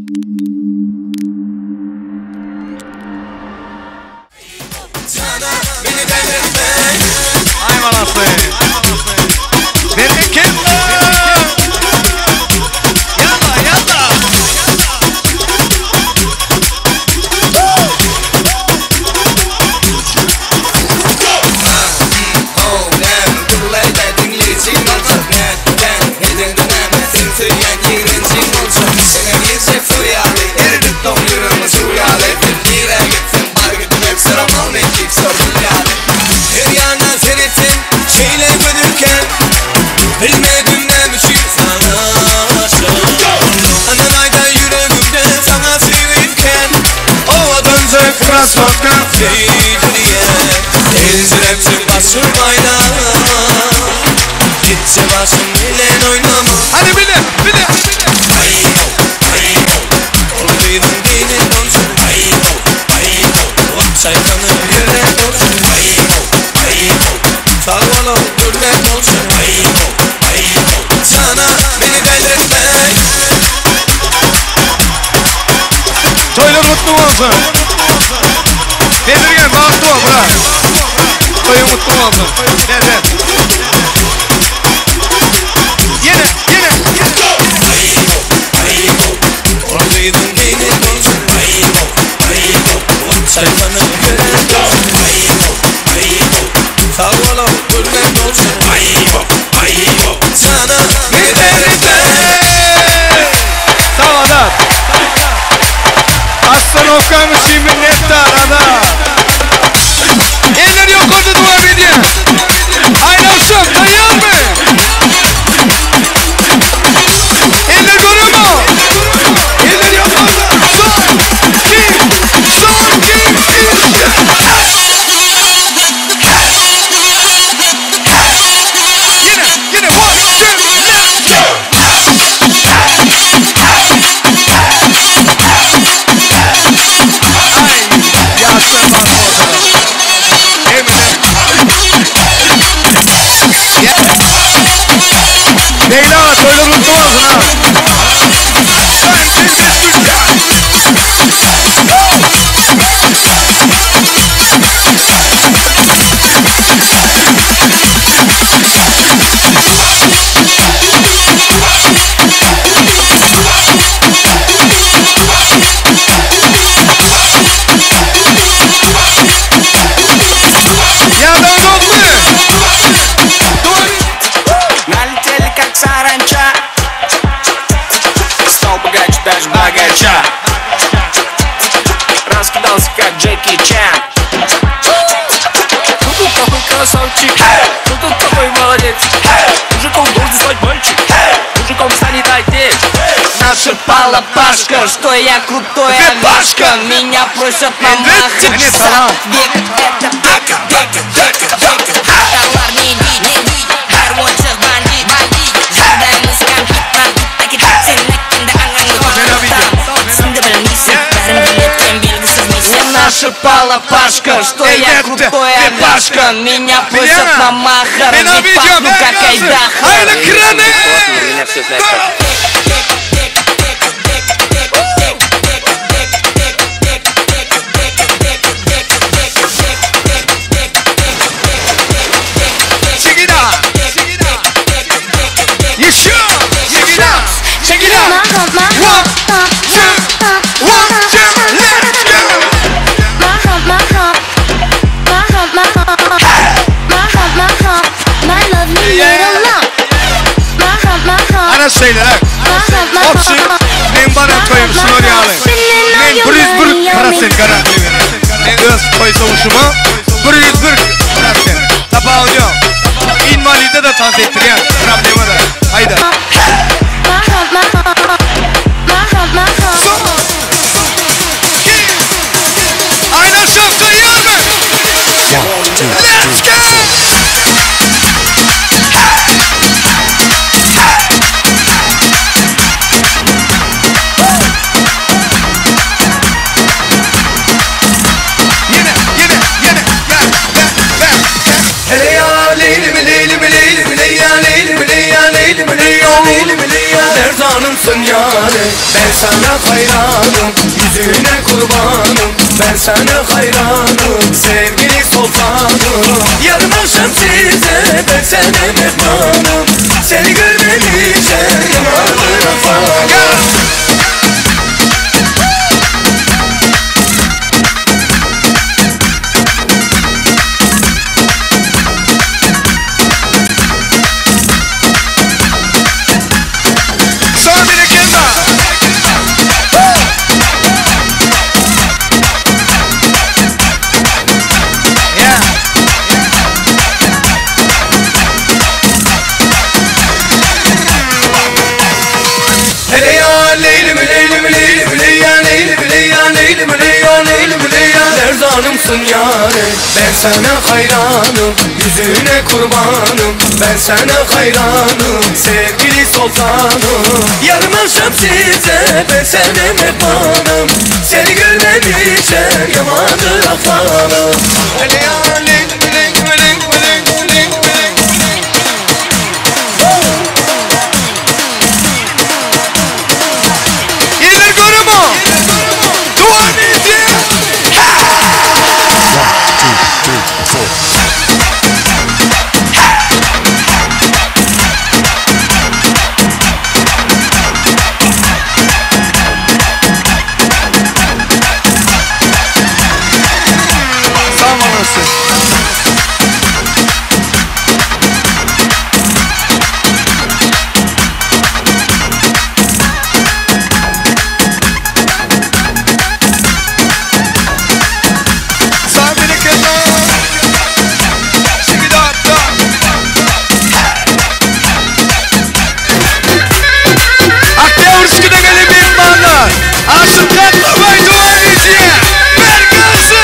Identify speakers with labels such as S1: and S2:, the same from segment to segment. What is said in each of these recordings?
S1: Aý malasy. Berekella. Ýalla, ýalla. Hadi bile, bile. Toýlar gutly bolsun. Bezirgen bagtly bol brat. Toýuň gutly bolsun. Ber ber. Ýene, ýene. Sag Azat. Ostanowkaň üçin minnetdar Azat. Eller ýokarda dowam edýär. Aýnagşam taýýarmy? Eller göremo. Eller ýokarda. Son, iki, son, iki, üç. Ýene, ýene one, two, let's go. Aý, ýaşlar bagtly bolsunlar. Hemmeler. Leýla aga toýlar gutly bolsun ha. Ýagdaý gowmy?
S2: Налетели как саранча. Стал богаче даже богача. Раскидался как Джеки Чан. Ну тут какой красавчик, ну тут какой молодец. Мужиком должен стать мальчик, мужиком станет отец.
S3: Нашептала Пашка, что я крутой
S1: Пашка!
S3: Олежка. Меня просят на махар.
S1: Нет, salam.
S3: Век это Товар не вид, не вид. Короче, бандит, бандит. Нашептала Пашка, что я
S1: Elbette,
S3: крутой
S1: ve Paşka.
S3: Олежка. Меня просят на махар,
S1: Mena
S3: ведь
S1: video
S3: пахну как айдахар.
S1: Haýyrly krany!
S2: Меня все знают как
S1: Çekida! Еще! Çekida! Çekida! One, two, one, two, let's go! Ana şeýleräk. Obşi, men baran toýum şular ýaly. Men 101% garantiýa berýän. Men öz toý sowuşyma 101% tapawut ýok. Inwalide de tans etdirýän, problema da. Haýda. Aýna şof taýýarmy? Let's go! Ýene, ýene, ýene, gel, gel, gel, gel.
S4: Hele ya leylim leylim leylim leyya leylim leyya leylim leyya leylim leyya.
S2: Derzanımsın yâri Ben sana hayranım Yüzüne kurbanım Ben sana hayranım Sevgili sultanım Yarın akşam size Ben sana mehmanım Seni görmemişem Yamandır afanım
S1: Son bir kez daha. Yeah.
S2: Hele ya leylim leylim leylim ley ya leylim ley ya leylim ley ya leylim ley ya Derzanımsın yâri Ben sana hayranım Yüzüne kurbanım Ben sana hayranım Sevgili sultanım Yarın akşam size Ben sana mehmanım Seni görmemişem Yamandır afanım
S1: Hele ya leylim leylim leylim leylim leylim. Iler görümo. Duan edin. Sağ olasın. Son bir kez daha. Şimdi daha daha. Oktyabrskide gelen mehmonlar. Aşıp katlamay duan edin. Bergansi.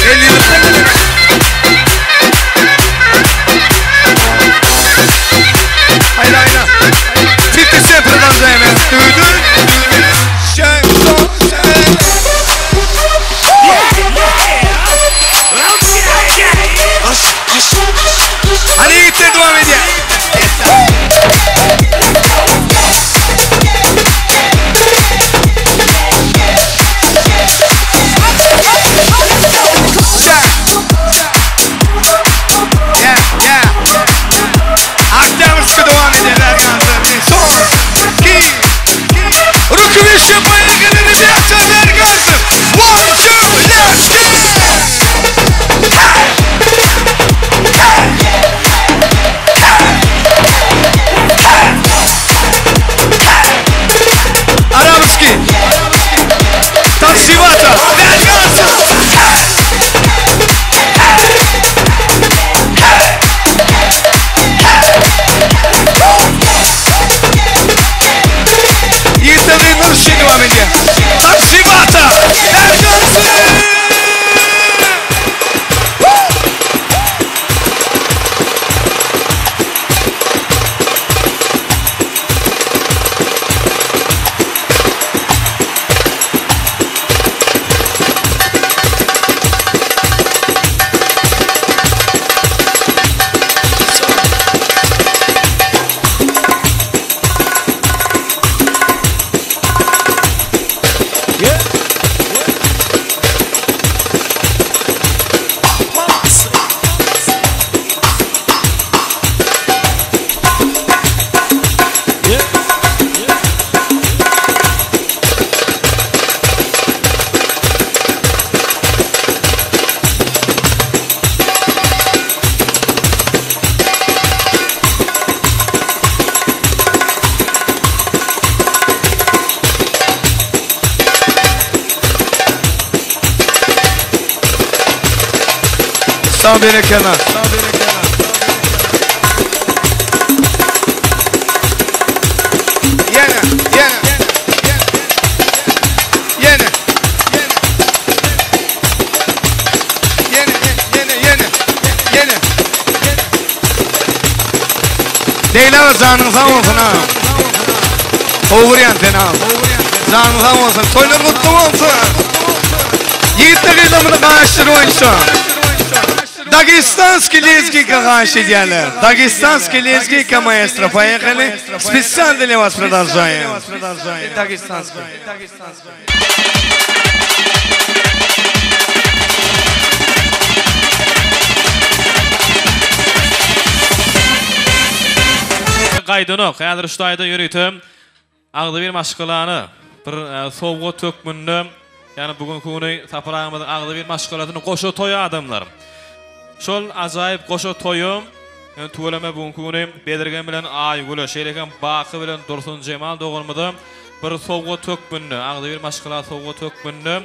S1: Elini Hayır hayır. 50 Cent продолжаем. Ду-ду, ду-ду, шаг, со, шаг. Hadi yiğitler devam ediyor. Şak. Yeah, yeah. Oktyabrskide devam ediyor. Bergansi. Son, iki, Rukun yapmaya gelin bir akşam Bergansi. One, two, let's go. Arabski. Taksivata. Bergansi. Yiğitlerin Nurşin devam ediyor. Taksivata. Bergansi. Sağ beni kenar. Yine, yine, yine, yine, yine, yine, yine. Leyla canın sağ olsun ha. Oğuryan sen ha. Canın sağ olsun. Toylar mutlu olsun. Yiğitler kıyılamını karıştır oyuncu. Dagestanskiý lezginka haýyş edýärler. Dagestanskiý lezginka maestro poýehali. Spesialno dlya vas prodolžaýem. Dagestanskiý.
S4: Gaýdanok. Häzir şu taýda ýörite Agzybir maşgalany bir sowgat hökmünde, ýagny bu günki güni Sapar agamyzyň agzybir maşgalasyny goşa toý adamlar. Şol ajaýyp goşa toýa tüweleme bu günki güni Bezirgen bilen Aýgüle, şeýle hem Baky bilen Dursunjemal doganymyza bir sowgat hökmünde, agzybir maşgala sowgat hökmünde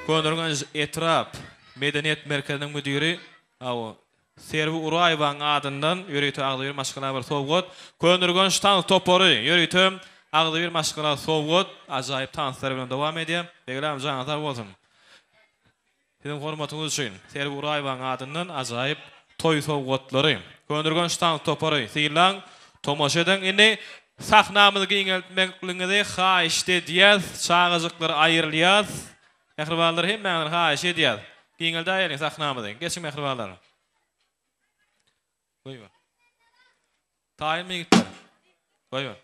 S4: Köneürgenç etrap medeniýet merkeziniň müdiri Hawa, Serwi Uraýewaň adyndan ýörite agzybir maşgala bir sowgat. Köneürgenç tans topary ýörite agzybir maşgala sowgat. Ajaýyp tanslary bilen dowam edýär. Begli agam janyň sag bolsun. Siziň hormatyňyz üçin Serwi Uraýewaň adyndan ajaýyp toý sowgatlary. Köneürgenç tans topary synlaň, tomaşa ediň. Indi sahnamyzy giňeltmekligiňizi haýyşt edýäs. Çagajyklar aýrylýas. Mähribanlar hemmäňizden haýyş edýäs. Giňeldäýeliň sahnamyzy. Geçiň mähribanlar. Goýber. Taýynmy ýigitler? Goýber.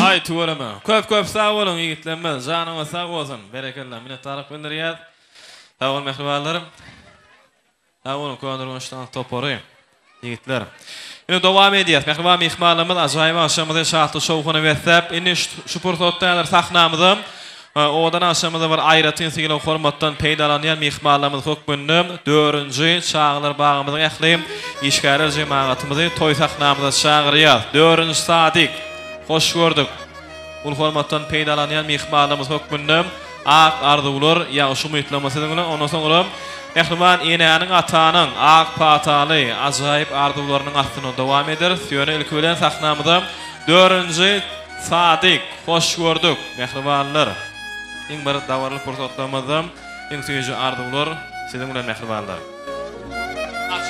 S4: Aý tüweleme. Köp köp sag boluň ýigitlerimiz. Janyňyz sag bolsun. Berekella. Minnetdarlyk bildirýäs. Sag boluň mähribanlarym. Sag boluň Köneürgenç tans topary. Ýigitler. Indi dowam edýäs. Mähriban myhmanlarymyz ajaýyp agşamymyzy şatlyk şowhuna besläp, indi şu pursatda häzir sahnamyza owadan agşamymyza bir aýratyn sylag hormatdan peýdalanýan myhmanlarymyz hökmünde dördünji çagalar bagymyzyň ähli işgärler jemagatymyzy toý sahnamyza çagyrýas. Dördünji sadik. Hoş gördük. Uly hormatdan peýdalanýan myhmanlarymyz hökmünde ak arzuwlar, ýagşy umytlarymyz siziň bilen. Ondan soňra mähriban enäniň, atanyň ak pataly, ajaýyp arzuwlarynyň astynda dowam ederis. Ýöne ilki bilen sahnamyza dördünji Sadyk, hoş gördük, mähribanlar! Iň bir dabaraly pursatlarymyzda iň süýji arzuwlar siziň bilen mähribanlar! Aç.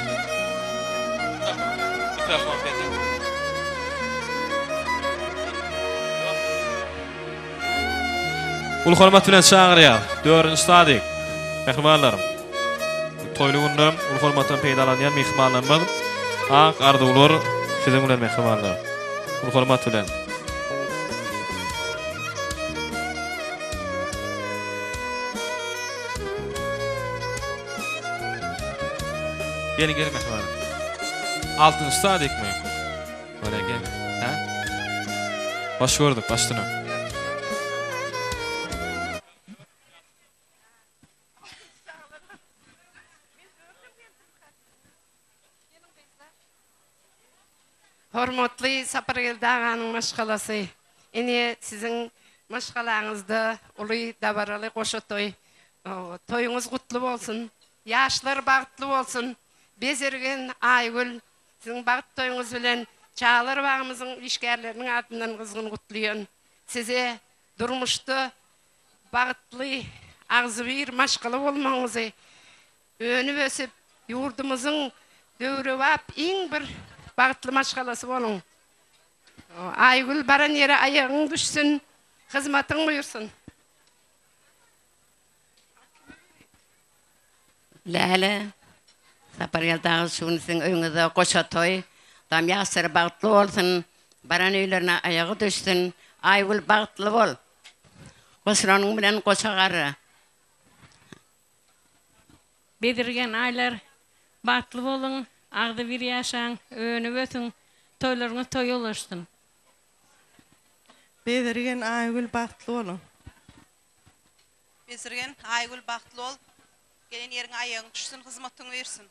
S4: Mikrofon sesi. Uly hormat bilen çagyrýar. Dördünji sadyk. Mähribanlarym. Toýly günde uly hormatdan peýdalanýan myhmanlarymyz ak arzuwlar siziň bilen mähribanlar. Uly hormat bilen. Geliň geliň mähribanym. Altynjy sadikmi? Bolýa gel. Hä? Hoş gördük başsyna.
S5: Hormatly Sapargeldi aganyň maşgalasy, ine siziň maşgalaňyzda uly dabaraly goşa toý. Toýuňyz gutly bolsun! Ýaşlar bagtly bolsun! Bezirgen Aýgül siziň bagt toýuňyz bilen çagalar bagymyzyň işgärleriniň adyndan gyzgyn gutlaýan. Size durmuşda bagtly, agzybir maşgala bolmagyňyzy, önüp-ösüp, ýurdumyzyň döwrebap iň bir bagtly maşgalasy boluň. Aýgül baran ýere aýagyň düşsün, hyzmatyň buýursyn.
S6: Läle, Sapargeldi aga şu gün siziň öýüňizde goşa toý. Dam ýaşlary bagtly bolsun, baran öýlerine aýagy düşsün. Aýgül bagtly bol. Goşulanyň bilen goşa garra.
S7: Bezirgen aýlar bagtly boluň, agzybir ýaşaň, önüp ösüň, toýlaryňyz toýa ulaşsyn.
S8: Bezirgen Aýgül bagtly boluň.
S9: Bezirgen, Aýgül bagtly bol, gelen ýeriňe aýagyň düşsün, hyzmatyň buýursyn.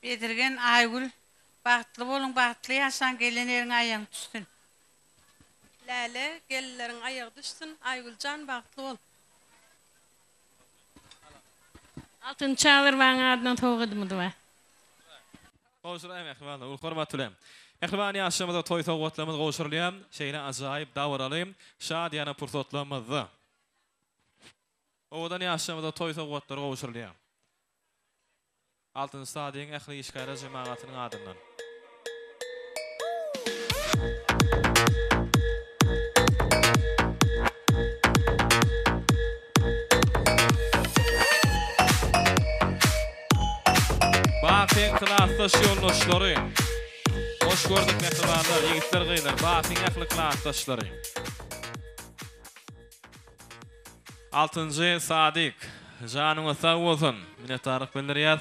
S10: Bezirgen, Aýgül bagtly boluň, bagtly ýaşaň, gelen ýeriňe aýagyň düşsün.
S11: Läle, gelinleriň aýagy düşsün, Aýgüljan bagtly bol.
S7: Altyn Çadyr bagyň adyndan sowgadymyz bar.
S4: Gowşuraý mähribanlar, uly hormat bilen. Mähriban ýaşlarymyza toý sowgatlarymyz gowşurylýar. Şeýle ajaýyp, dabaraly, şadyýana pursatlarymyzda. Owadan ýaşlarymyza toý sowgatlary gowşurylýar. Altynjy stadyň ähli işgärler jemagatynyň adyndan. Bakyň klasdaş ýoldaşlary. Hoş gördük mähribanlar, ýigitler gyzlar, Bakyň ähli klasdaşlary. Altynjy Sadyk, janyňyz sag bolsun, minnetdarlyk bildirýäs.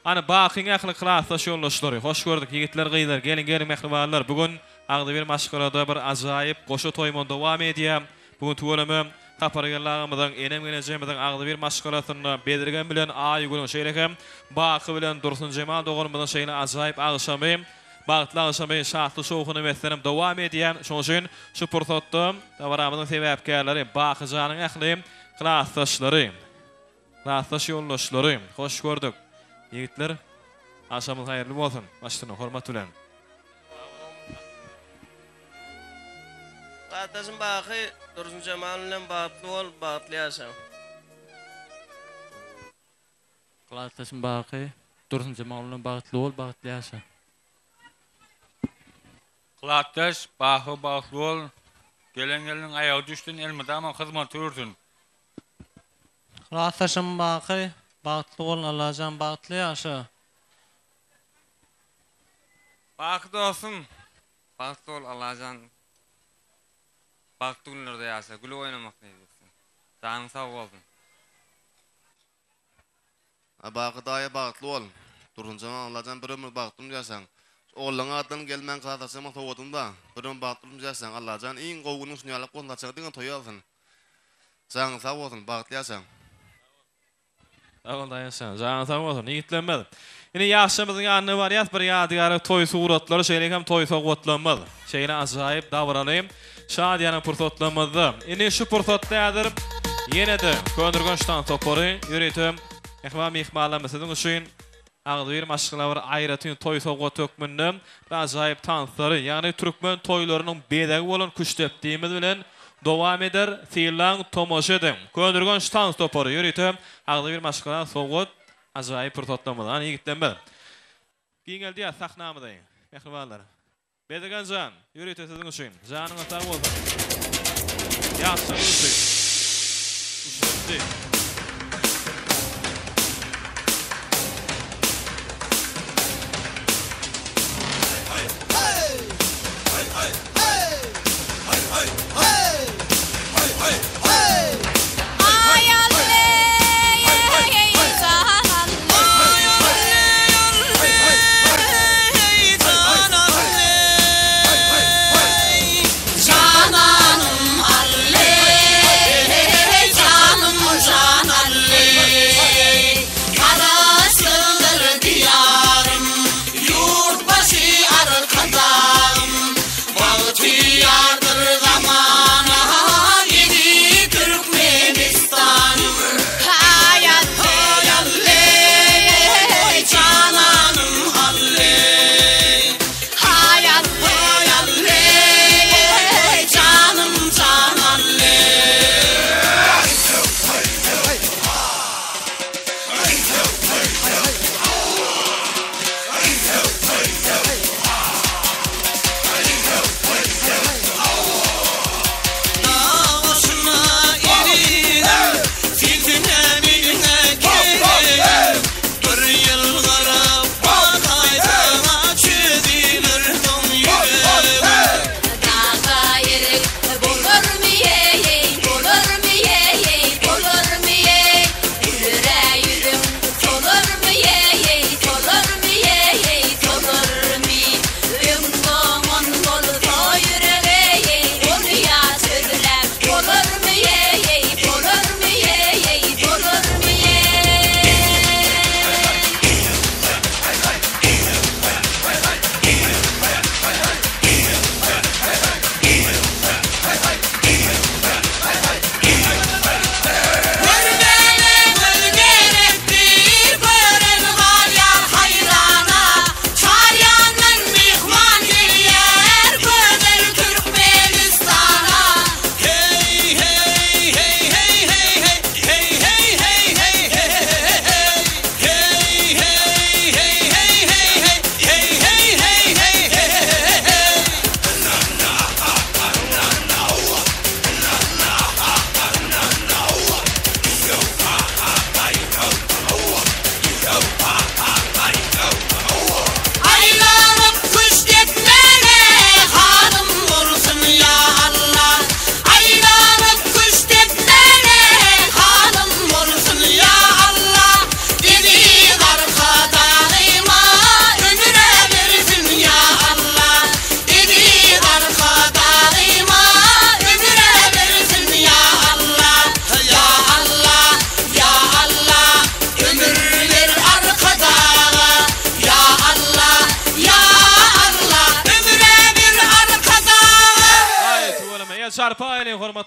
S4: Hany Bakyň ähli klasdaş ýoldaşlary, hoş gördük ýigitler gyzlar, geliň geliň mähribanlar, bu gün agzybir maşgalada bir ajaýyp goşa toýumyz dowam edýär. Bu gün tüweleme Sapargeldi agamyzyň, enem gelnejemiziň agzybir maşgalasynda Bezirgen bilen Aýgülüň, şeýle hem Baky bilen Dursunjemal doganymyzyň şeýle ajaýyp agşamy, bagtly agşamy şatly-şowhuna beslenip dowam edýär. Şonuň üçin şu pursatda dabaramyzyň sebäpkärleri, Bakyjanyň ähli klasdaşlary, klasdaş ýoldaşlary hoş gördük. Ýigitler, agşamyňyz haýyrly bolsun! Başyna hormat bilen.
S12: Gardaşym Baky Dursunjemal bilen bagtly bol bagtly ýaşaň.
S13: Klasdaşym Baky Dursunjemal bilen bagtly bol bagtly ýaşa.
S14: Klasdaş Baky bagtly bol gelen gelniň aýagy düşsün elmydama hyzmaty ürsün.
S13: Klasdaşym Baky bagtly bol Allajan bagtly ýaşa.
S15: Baky dostum bagtly bol Allajan bagtly günlerde ýaşa gülüp oýnamak nesip etsin janyň sag bolsun.
S16: Baky daýy bagtly bol. Dursunjan Allajan bir ömür bagtly bolup ýaşaň. Şu ollaň adyndan gelmän klasdaşlaryma sowgadym bar. Bir ömür bagtly bolup ýaşaň. Allajan iň gowy günüň şuny ýalak bolsun saçagy diňe toýa alsyn. Janyň sag bolsun bagtly ýaşaň.
S4: Sag bol daýaşjan, janyň sag bolsun, ýigitlerimiz. Ine ýaşlarymyzyň ýanyna barýas, bir ýadygärlik toý suratlary, şeýle hem toý sowgatlarymyz. Şeýle ajaýyp dabaraly, Şadyýana pursatlarymyzda. Indi şu pursatda häzir ýene-de Köneürgenç tans topary ýörite mähriban myhmanlarymyz siziň üçin agzybir maşgala bir aýratyn toý sowgaty hökmünde bir ajaýyp tanslary, ýagny türkmen toýlarynyň bezegi bolan küştdepdimiz bilen dowam eder. Synlaň, tomaşa ediň. Köneürgenç tans topary ýörite agzybir maşgala sowgat ajaýyp pursatlarymyz. Hany ýigitlerimiz. Giňeldýäs sahnamyzy, mähribanlar. Bezirgen jan, ýörite siziň üçin. Janyňyz sag bolsun. Ýagşylygyňyz üçin. Düşnükli.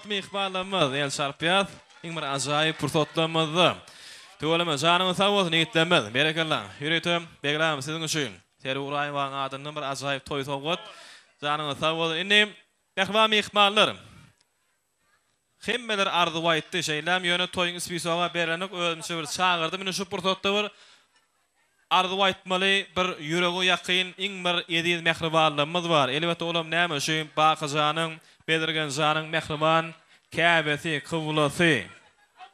S4: Myhmanlarymyz el çarpýas. Iň bir ajaýyp pursatlarymyzda. Tüweleme janyňyz sag bolsun ýigitlerimiz. Berekella. Ýörite Beglam siziň üçin Serwi Guraýewaň adyndan bir ajaýyp toý sowgat. Janyňyz sag bolsun. Indi mähriban myhmanlar. Hemmeler arzuw aýtdy şeýläm ýöne toýuň spisoga berlenok özümçe bir çagyrdym indi şu pursatda bir Arzuw aýtmaly bir ýürege ýakyn iň bir eziz mähribanlygymyz bar. Elbetde olam näme şu Bakyjanyň, Bezirgenjanyň mähriban käbesi, kyblasy.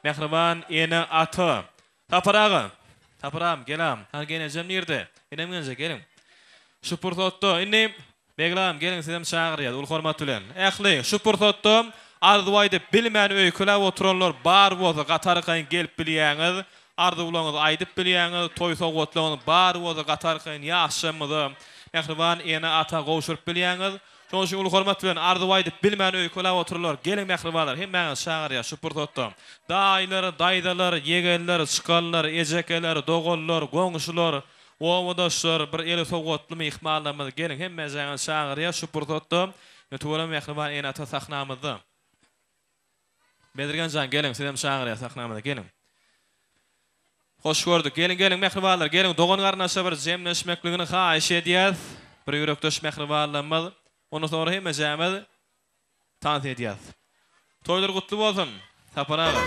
S4: Mähriban ene ata. Sapar aga! Sapar agam gelam. Hany genejem nirde? Enem genje geliň. Şu pursatda indi Beglam, geliň sizem çagyrýas uly hormat bilen. Ähli, şu pursatda arzuw aýdyp bilmän öýkeläp oturanlar bar bolsa gaty arkaýyn gelip bilýäňiz, arzuwlaryňyzy aýdyp bilýäňiz, toý sowgatlaryňyz bar bolsa gaty arkaýyn ýaşlarymyza, mähriban ene-ata gowşuryp bilýäňiz. Şonuň üçin uly hormat bilen arzuw aýdyp bilmän öýkeläp oturanlar geliň mähribanlar hemmäňizi çagyrýas şu pursatda. Daýylar, daýzalar, ýegenler, çykanlar, ejekeler, doganlar, goňşular, Obadaşlar, bir eli sowgatly myhmanlarymyz geliň hemmäjäňizi çagyrýas şu pursatda. Ine tüweleme mähriban ene-ata sahnamyzda. Bezirgen jan geliň sizem çagyrýas sahnamyza geliň. Hoş gördük. Geliň geliň mähribanlar geliň dogan garyndaşlar bir jemleşmekligini haýyş edýäs. Bir ýürekdeş mähribanlarymyz. Ondan soňra hemmejämiz tans edýäs. Toýlar gutly bolsun Sapar aga.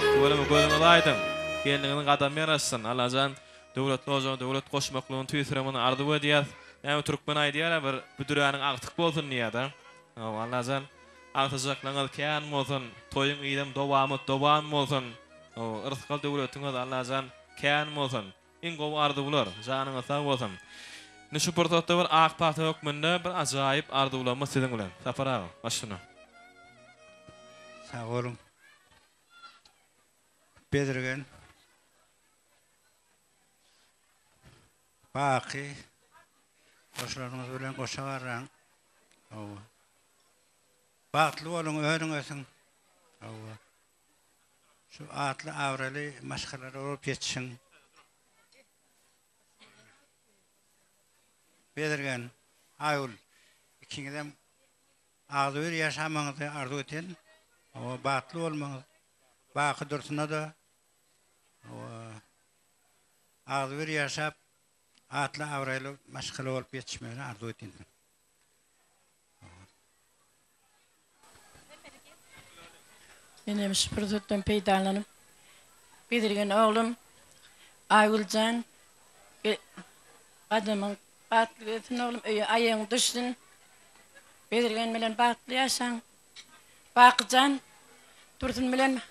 S4: Tüweleme gözüňiz aýdyň. Gelniňiziň gadamy ýaraşsyn. Allajan döwletli ojaga döwlet goşmaklygyny tüýs ýüregimizden arzuw edýäs. Näme türkmen aýdýara bir büdüräniň agtyk bolsun diýýädä. Hawa Allajan agtyjaklaryňyz kän bolsun. Toýuň yzam dowamat dowam bolsun. Hawa yrsgal döwletiňiz Allajan kän bolsun. Iň gowy arzuwlar, janyňyz sag bolsun. Indi şu pursatda bir ak pata hökmünde bir ajaýyp arzuwlarymyz siziň bilen. Sapar aga, başyna.
S17: Sag boluň. Bezirgen. Baky. Goşularyňyz bilen goşa garraň. Hawa. Bagtly boluň, özüň ösüň. Hawa. Şu atly abraýly maşgalalar bolup ýetişiň. Bezirgen, Aýgül, ikiňizem agzybir ýaşamagyňyzy arzuw etýän. Hawa, bagtly bolmagyňyz, Baky Dursuna-da agzybir ýaşap, atly abraýly maşgala bolup ýetişmegini arzuw etýän.
S7: Men hem şu pursatdan peýdalanyp, Bezirgen oglum Aýgül jan, gadamyň batly gelsin oglum, öýe aýagyň düşsün. Bezirgen bilen bagtly ýaşaň. Baky jan, Dursun bilen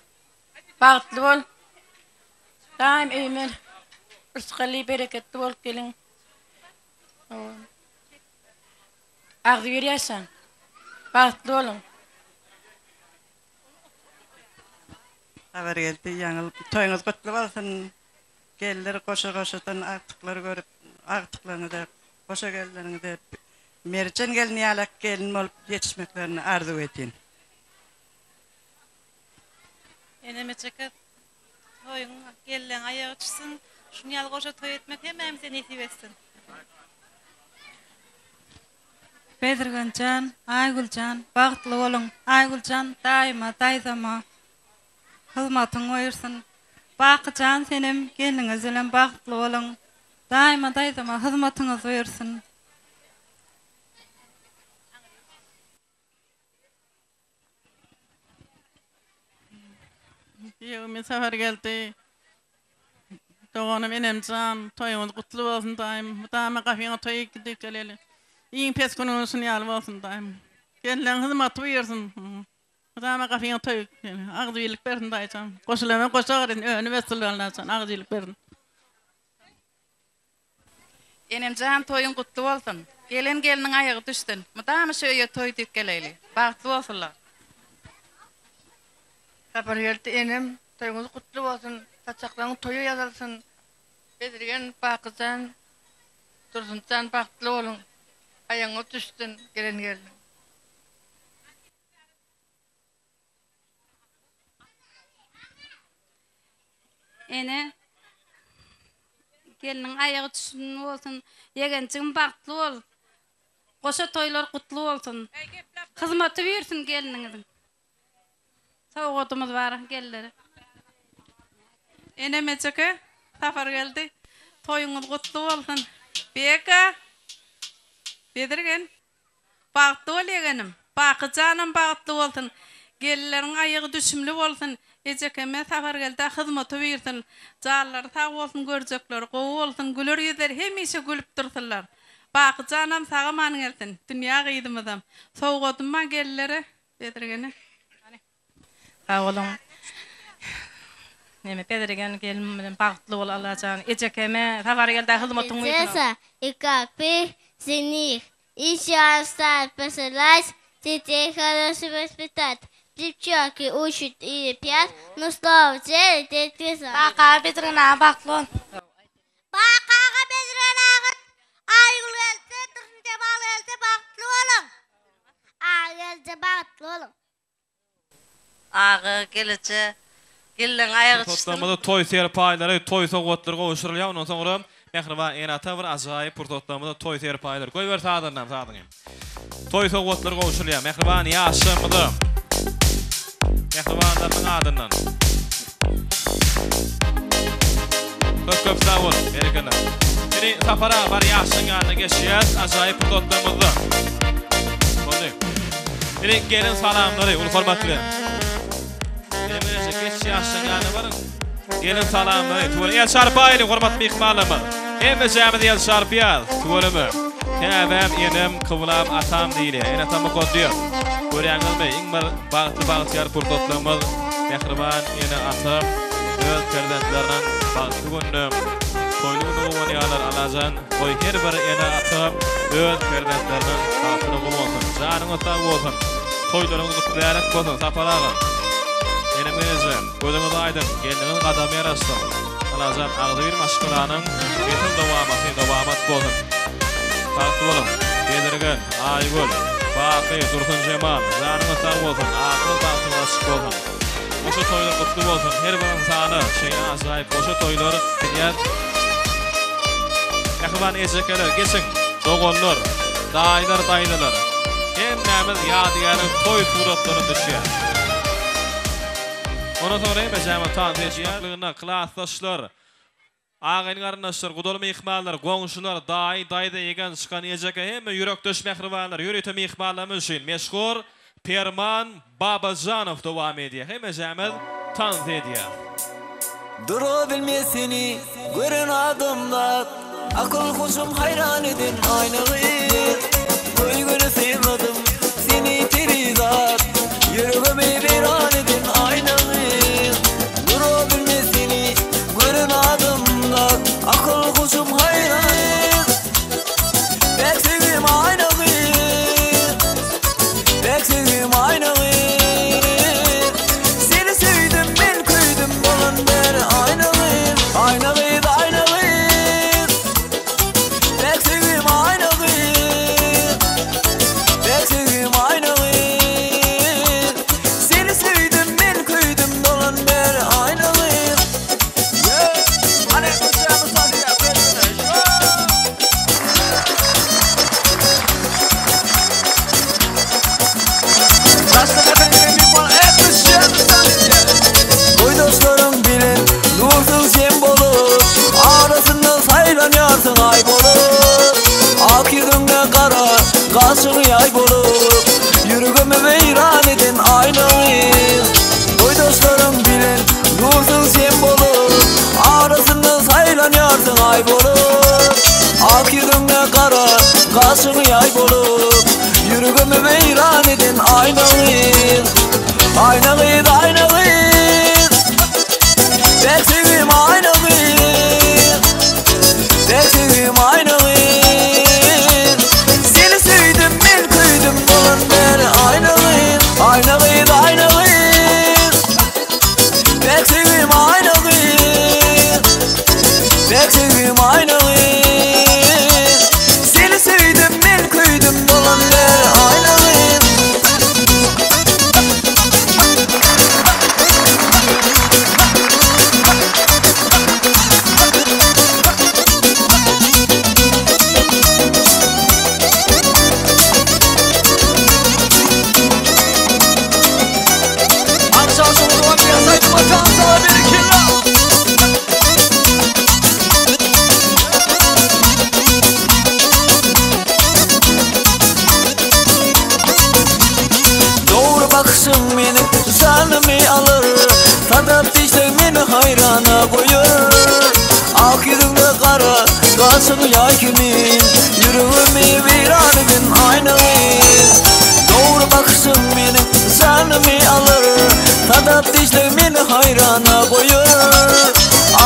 S7: bagtly bol. Daýym öýüme rysgally, bereketli bolup geliň. Agzybir ýaşaň. Bagtly boluň.
S8: Habar geldi ýaňyl toýuňyz gutly bolsun gelinler goşa goşadan agtyklar görüp agtyklaryňyza goşa gelinleriňize merjen gelin ýalak gelin bolup ýetişmeklerini arzuw edýin.
S11: Enem ejeke toýuň gelleň aýagy çysin şuny ýaly goşa toý etmek hemmämize nesip etsin.
S10: Bezirgenjan, Aýgüljan bagtly boluň. Aýgüljan daýyma, daýzama hyzmatyň buýursyn. Bakyjan senem gelniňiz bilen bagtly boluň. Daýyma, daýzama hyzmatyňyz buýursyn.
S8: Giýewime Sapargeldi doganym enemjan toýuňyz gutly bolsun daýym mydama gapyňa toý gidip geleli iň pes günüňiz şun ýaly bolsun daýym gelneň hyzmaty buýursyn mydama gapyňa toý agzybirlik bersin daýyjan goşulana goşa garasyn önüp ösdür Allajan agzybirlik bersin.
S10: Enemjan toýuň gutly bolsun. Gelen gelniň aýagy düşsün. Mydama şu öýe toý diýip geleýli. Bagtly bolsunlar.
S18: Sapargeldi enem toýuňyz gutly bolsun saçaklaryň toýa ýazylsyn Bezirgen Bakyjan Dursunjan bagtly boluň aýagyňyz düşsün gelen gelniň.
S7: Ene gelniň aýagy düşgün bolsun. Ýegenjigim bagtly bol. Goşa toýlar gutly bolsun. Hyzmaty buýursyn gelniňiziň. Sowgadymyz bar gelinlere.
S11: Enem ejeke Sapargeldi toýuňyz gutly bolsun. Beka Bezirgen. Bagtly bol ýegenim. Baky janam bagtly bolsun. Gelinleriň aýagy düşümli bolsun. Ejekeme Sapargeldä hyzmaty buýursyn. Janlary sag bolsun görjekleri gowy bolsun güler ýüzleri hemişe gülüp dursunlar. Baky janam sag-aman gelsin. Dünýä gyzymyzam. Sowgadym bar gelinlere Bezirgene.
S7: Sag boluň. Neme Bezirgen gelin bilen bagtly bol Allajan. Ejekeme Sapargeldä hyzmatyň buýursun.
S19: Prinsesa и как ты жених Еще стал посылать детей хорошо воспитать. Девчонки учат и лепят, но слово в деле ты
S10: Baka Bezirgen aga bagtly bol.
S19: Baka aga Bezirgen aga Aýgül gelse, Dursunjemal gelse bagtly boluň. Aga gelse bagtly boluň.
S12: Aga geleje gelin aýagy çyşsyn.
S4: Pursatlarymyzda toý serpaýlary, toý sowgatlary gowşurylýar. Ondan soňra Mähriban ene-ata bir ajaýyp pursatlarymyzda toý serpaýlar. Goýber sazandam sazyňy. Toý sowgatlary gowşurylýar mähriban ýaşlarymyza. Mähribanlarynyň adyndan. Köp köp sag boluň. Berekella. Indi Sapar aga bar ýaşlaryň ýanyna geçýäs. Ajaýyp pursatlarymyzda. Boldy. Indi gelin salamlary uly hormat bilen. Indi geç ýaşlaryň ýanyna baryň. Gelin salamlary. Tüweleme. El çarpaýlyň hormatly myhmanlarymyz. Hemmejämiz el çarpýas. Tüweleme. Käbäm, enem, kyblam, atam diýilýär. Ene-atam mukaddes. Görýäňizmi, iň bir bagtly bagtyýar pursatlarymyz mähriban ene-ata öz perzentleriniň bagtly gününe, toýly gününe guwanýarlar. Allajan, goý her bir ene-ata öz perzentleriniň bagtyna guwansyn. Janyňyz sag bolsun. Toýlaryňyz gutly-mübärek bolsun, Sapar aga. Enem eje. Gözüňiz aýdyň, gelniňiz gadamy ýaraşsyn. Alajan agzybir maşgalanyň nesil dowamaty dowamat bolsun. Bagtly boluň. Bezirgen, Aýgül, Baky, Dursunjemal, janyňyz sag bolsun, adyňyz bagtyňyz açyk bolsun. Goşa toýlar gutly bolsun. Her bir ynsana şeýle ajaýyp goşa toýlar dileýäs. Mähriban ejekeler, geçiň, doganlar, daýylar, daýzalar. Hemmämiz ýadygärlik toý suratlaryna düşýäs. Ondan soňra hemejämiz tans edýär. Klasdaşlar, agaýyn-garyndaşlar, gudaly myhmanlar, goňşular, daýy, daýza, ýegen, çykan, ejeke hemme ýürekdeş mähribanlar, ýörite myhmanlarymyz üçin meşhur Perman Babajanow dowam edýär. Hemejämiz tans edýäs.
S20: Durabilmez seni gören adamlar Akyl-huşum haýran eden aýna gyz Söýgüni synladym seni perizat Ýüregimi weýran eden aýna gyz Durabilmez seni gören adamlar Akyl-huşum haýran Päk söýgim aýna gyz Päk söýgim aýna gyz Seni söýdüm men köýdüm bolan bäri aýna gyz Aýna gyz aýna gyz Päk söýgim aýna gyz Päk söýgim aýna gyz Seni söýdüm men köýdüm bolan bäri aýna gyz Boýdaşlaryň bilen dursuň sen bolup, Arasynda saýlanýarsyň aý bolup. Ak ýüzüňde gara gaşyň ýaý bolup, Ýüregimi weýran eden aýna gyz. Boýdaşlaryň bilen dursuň sen bolup, Arasynda saýlanýarsyň aý bolup. Ak ýüzüňde gara gaşyň ýaý bolup, Ýüregimi weýran eden aýna gyz. Aýna gyz, aýna gyz. Bek söýgim aýna gyz. Bek söýgim aýna gyz. Seni söýdüm men köýdüm bolan bäri aýna gyz. Aýna gyz, aýna gyz. Bek söýgim aýna gyz. Bek söýgim aýna gyz. Seni söýdüm men köýdüm bolan bäri aýna gyz. Dogry bakyşyň meniň janymy alyr, Sadap diýseň meni haýrana goýar. Ak ýüzüňde gara gaşyň ýaý kimin, Ýüregimi weýran eden aýna gyz. Dogry bakyşyň meniň janymy alyr, Sadap diýseň meni haýrana goýar.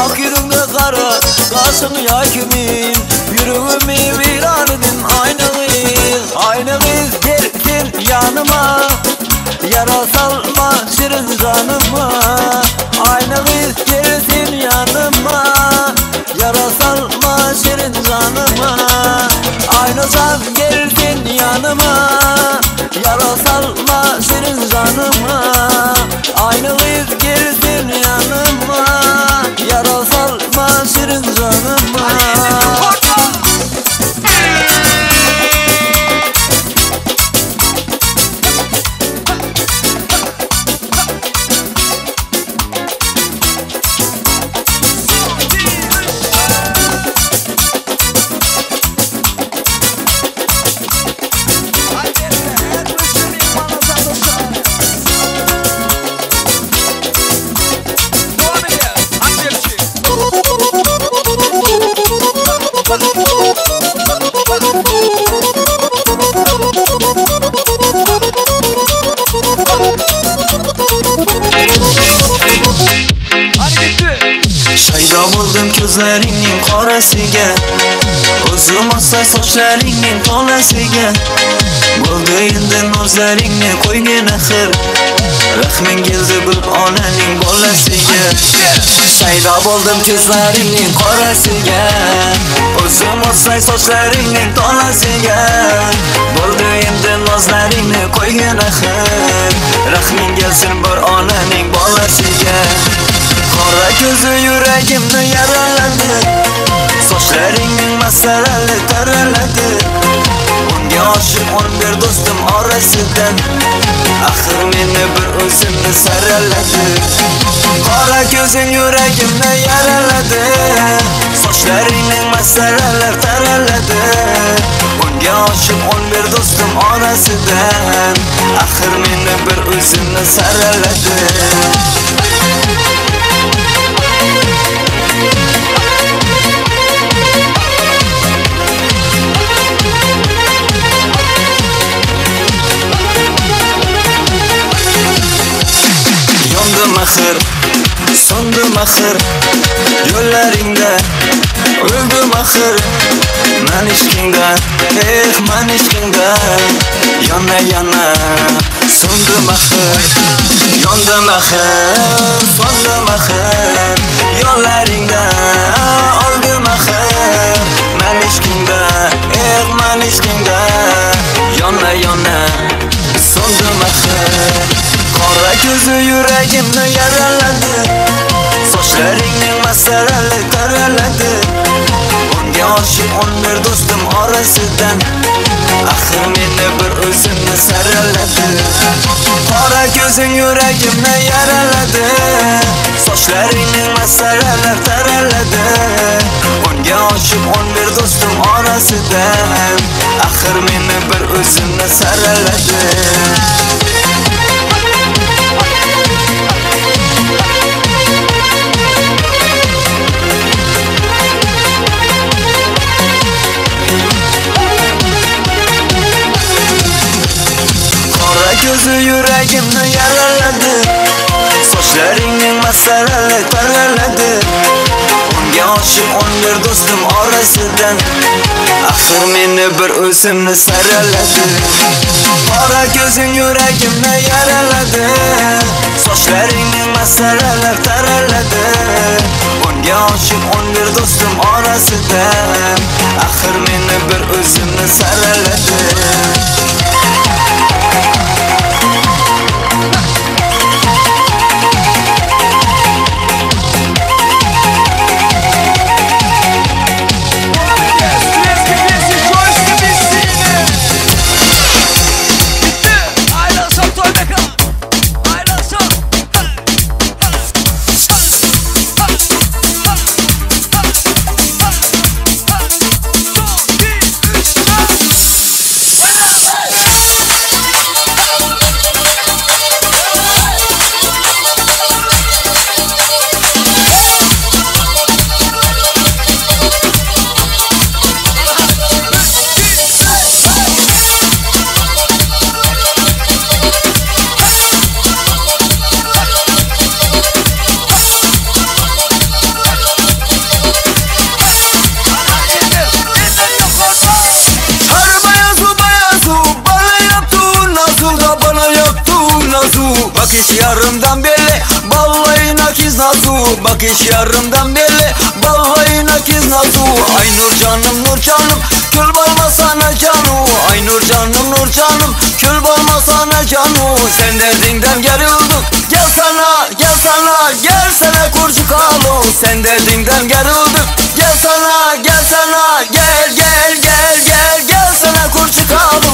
S20: Ak ýüzüňde gara gaşyň ýaý kimin, Ýüregimi weýran eden aýna gyz. Aýna gyz gel sen ýanyma, Ýara salma şirin janyma. Aýna gyz gel sen ýanyma, Ýara salma şirin janyma. Aýna jan gel sen ýanyma, Ýara salma şirin janyma. Aýna gyz gel sen ýanyma, Ýara salma şirin janyma. Shaydo bo'ldim ko'zlaringning qorasiga O'zim olsa sochlaringning tolasiga Bo'ldi endi nozlaringni qo'ygin axir Rahming keldi bir onaning bolasiga Shaydo bo'ldim ko'zlaringning qorasiga O'zim olsay sochlaringning tolasiga Bo'ldi endi nozlaringni qo'ygin axir Rahming kelsin bir onaning bolasiga Qora ko'zi yuragimni yaraladi Sochlaringning masalali taraladi Unga oshiq 11 do'stim orasidan Axir meni bir o'zimni saraladi Qora ko'zing yuragimni yaraladi Sochlaringning masalalar taraladi Unga oshiq 11 do'stim orasidan Axir meni bir o'zimni saraladi Yondim axir, so'ndim axir Yo'llaringda o'ldim axir Man ishqingda, eh man ishqingda Yona yona so'ndim axir Yondim axir, so'ndim axir Yo'llaringda oldim axir Man ishqingda, eh man ishqingda Yona yona so'ndim axir Qora ko'zi yuragimni yaraladi Sochlaringning masalali taraladi Unga oshiq 11 do'stim orasidan Axir meni bir o'zimni saraladi Qora ko'zing yuragimni yaraladi Sochlaringning masalalar taraladi Unga oshiq 11 do'stim orasidan Axir meni bir o'zimni saraladi Qora ko'zi yuragimni yaraladi Sochlaringning masalali taraladi Unga oshiq 11 do'stim orasidan Axir meni bir o'zimni saraladi Qora ko'zing yuragimni yaraladi Sochlaringning masalalar taraladi Unga oshiq 11 do'stim orasidan Axir meni bir o'zimni saraladi Her beyazu beyazu bana yaptın nazu da bana yaptın nazu Bakış yarımdan belli vallahi nakiz nazu Bakış yarımdan belli vallahi nakiz nazu Ay nur canım nur canım kül balmasana canu Ay nur canım nur canım kül balmasana canu Sen derdinden gerildim gel sana gel sana gel sana kurcu kalu Sen derdinden gerildim gel sana gel sana gel gel gel gel gel sana kurcu kalu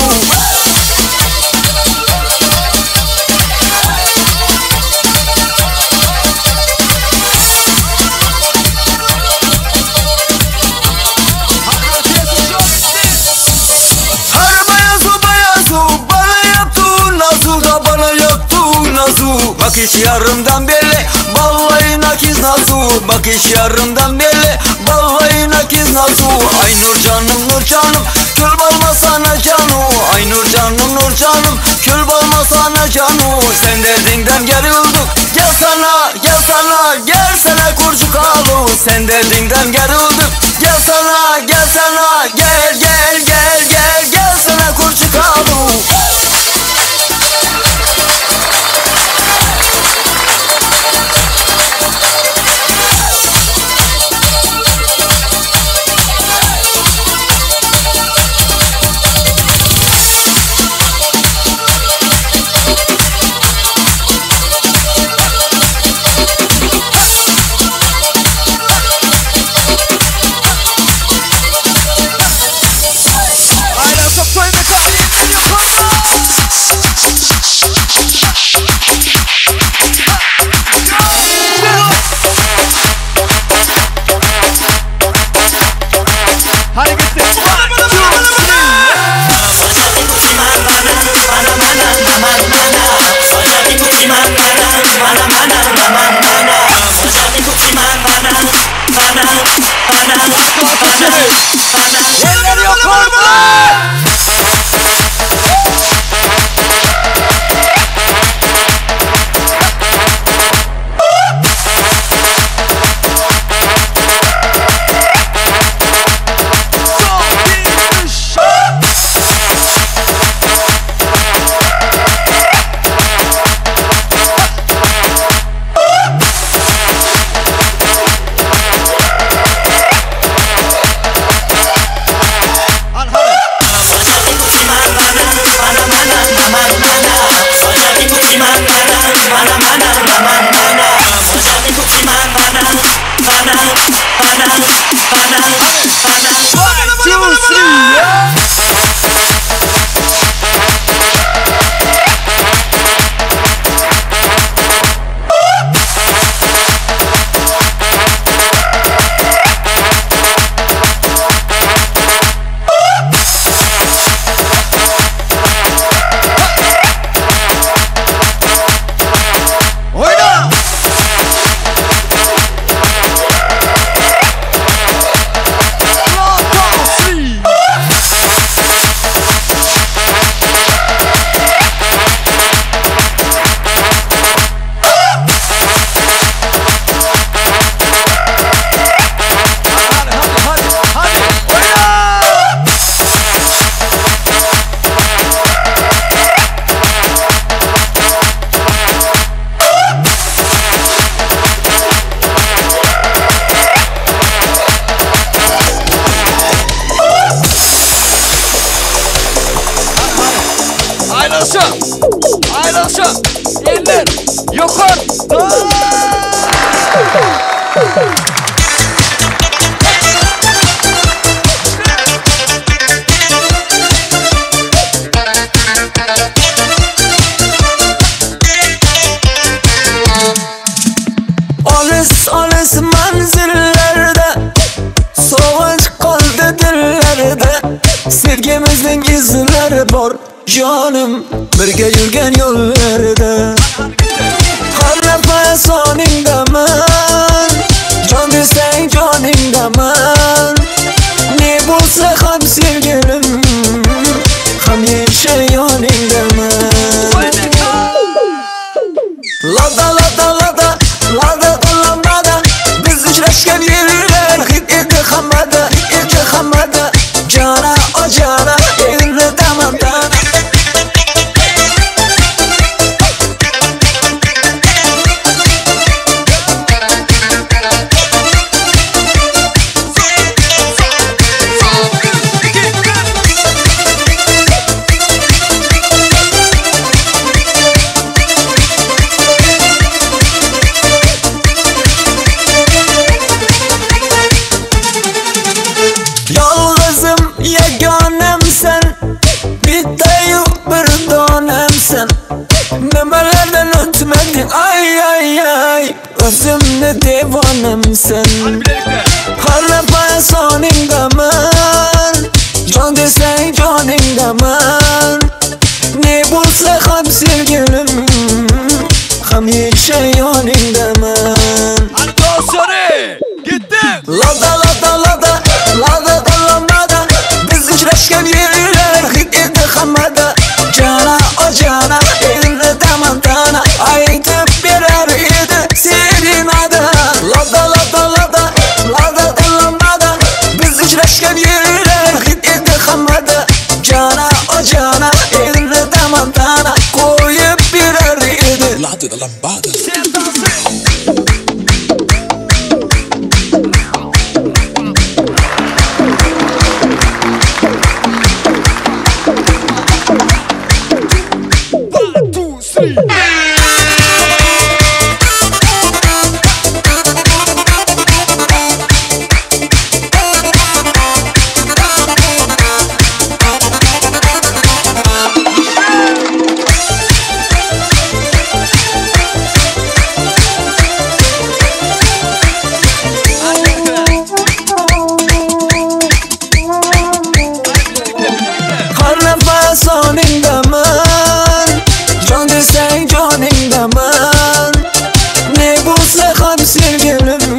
S20: Her beyazu beyazu bana yaptın nazu da bana yaptın nazu Bakış yarımdan belli vallahi nakiz nazu Bakış yarımdan belli vallahi nakiz nazu Ay nur canım nur canım kül balmasana canu Ay nur canım nur canım kül balmasana canu Sen derdinden gerildik gel sana gel sana gel sana kurcu kurcukalı Sen dediğinden gerildim Gel sana gel sana gel gel gel gel gel sana kurcukalı
S1: Aýlanşyk toý mekan eller ýokarda. Hadi gittik. One, two, three. Eller ýokarda. One, two, three. Oýna. One, two, three. Hadi hadi hadi hadi. Oýna. Aýlanşyk. Aýlanşyk. Eller ýokarda.
S20: Olis olis manzillerde Soğuk kaldı dillerde Sevgimizin izleri bor Canım birge yürgen yollarda Har soningdaman Can desang joningdaman Ne bo'lsa ham sevgilim Hamisha yoningdaman Lada lada lada lada lada Biz uchrashgan yerlar hid edi hammada edi hammada Jana o jana endi tamam tana Yalg'izim yagonamsan Bittayu bir donamsan Nimalardan o'tmading ay ay ay O'zimni devonamsan Har nafas soningdaman Jon desang joningdaman Ne bo'lsa ham sevgilim Hamisha yoningdaman
S1: Hadi dostları. Gittik.
S20: Lada lada lada lada lada Biz uchrashgan yerlar hid edi hammada Jana o jana endi tamam tana Aytib berar edi serenada Lada lada
S21: lambada.
S2: One, two, three.
S20: Har nafas oningdaman Jon desang joningdaman Ne bo'lsa ham sevgilim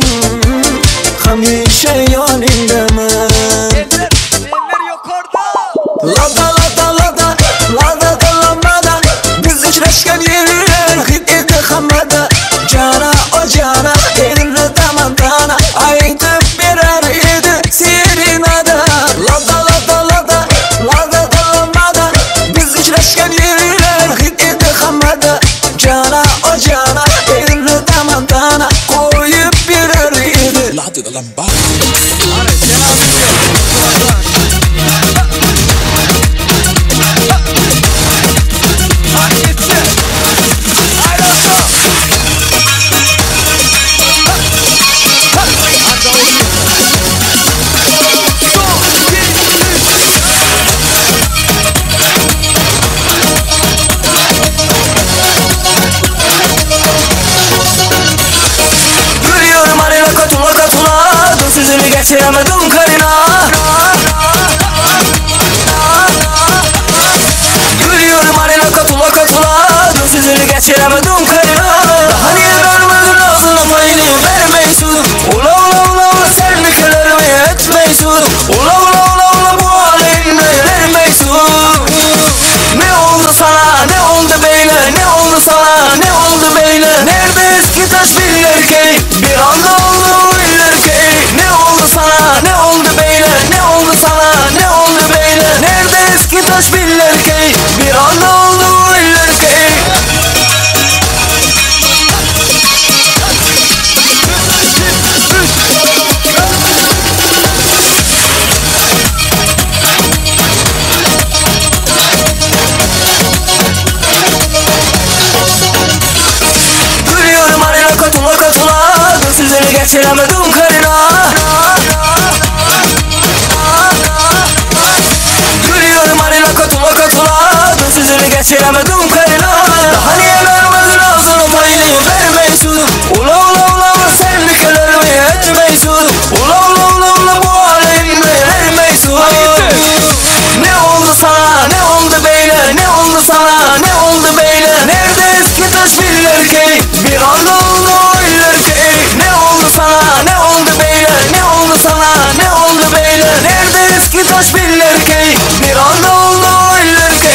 S20: Hamisha yoningdaman Lada lada lada Lada lambada Biz uchrashgan yerlar hid edi hammada Jana o jana endi tamantana Aytib berar edi serenada Lada lada lada Lada lambada Biz uchrashgan yerlar hid edi hammada Jana o jana endi tamantana Qo'yib berar edi
S21: Lada lambada.
S20: Gülüyorum hani katula katula Dur sözünü geçiremedim karına Gülüyorum hani katula katula Dur sözünü geçiremedim karına Daha niye vermedin ağzına payını vermeysin Ula ula ula ula sen mi kölerimi etmeysin Ula ula ula ula bu halinle vermeysin Ne oldu sana ne oldu beyle ne oldu sana ne oldu beyle Nerede eski taş biller ki bir anda oldu iller ki Ne oldu sana ne oldu beyle ne oldu sana ne oldu beyle Nerede eski taş biller ki bir anda oldu iller ki Gülüyorum hani katula katula Dur sözünü geçiremedim karına Gülüyorum hani katula katula Dur sözünü geçiremedim karına Daha niye vermedin ağzına payını vermeysin Ula ula ula ula sen mi kölerimi etmeysin Ula ula ula ula bu halinle vermeysin Ne oldu sana ne oldu beyle ne oldu sana ne oldu beyle Nerede eski taş biller ki bir anda oldu iller ki Ne oldu sana ne oldu beyle ne oldu sana ne oldu beyle Nerede eski taş biller ki bir anda oldu iller ki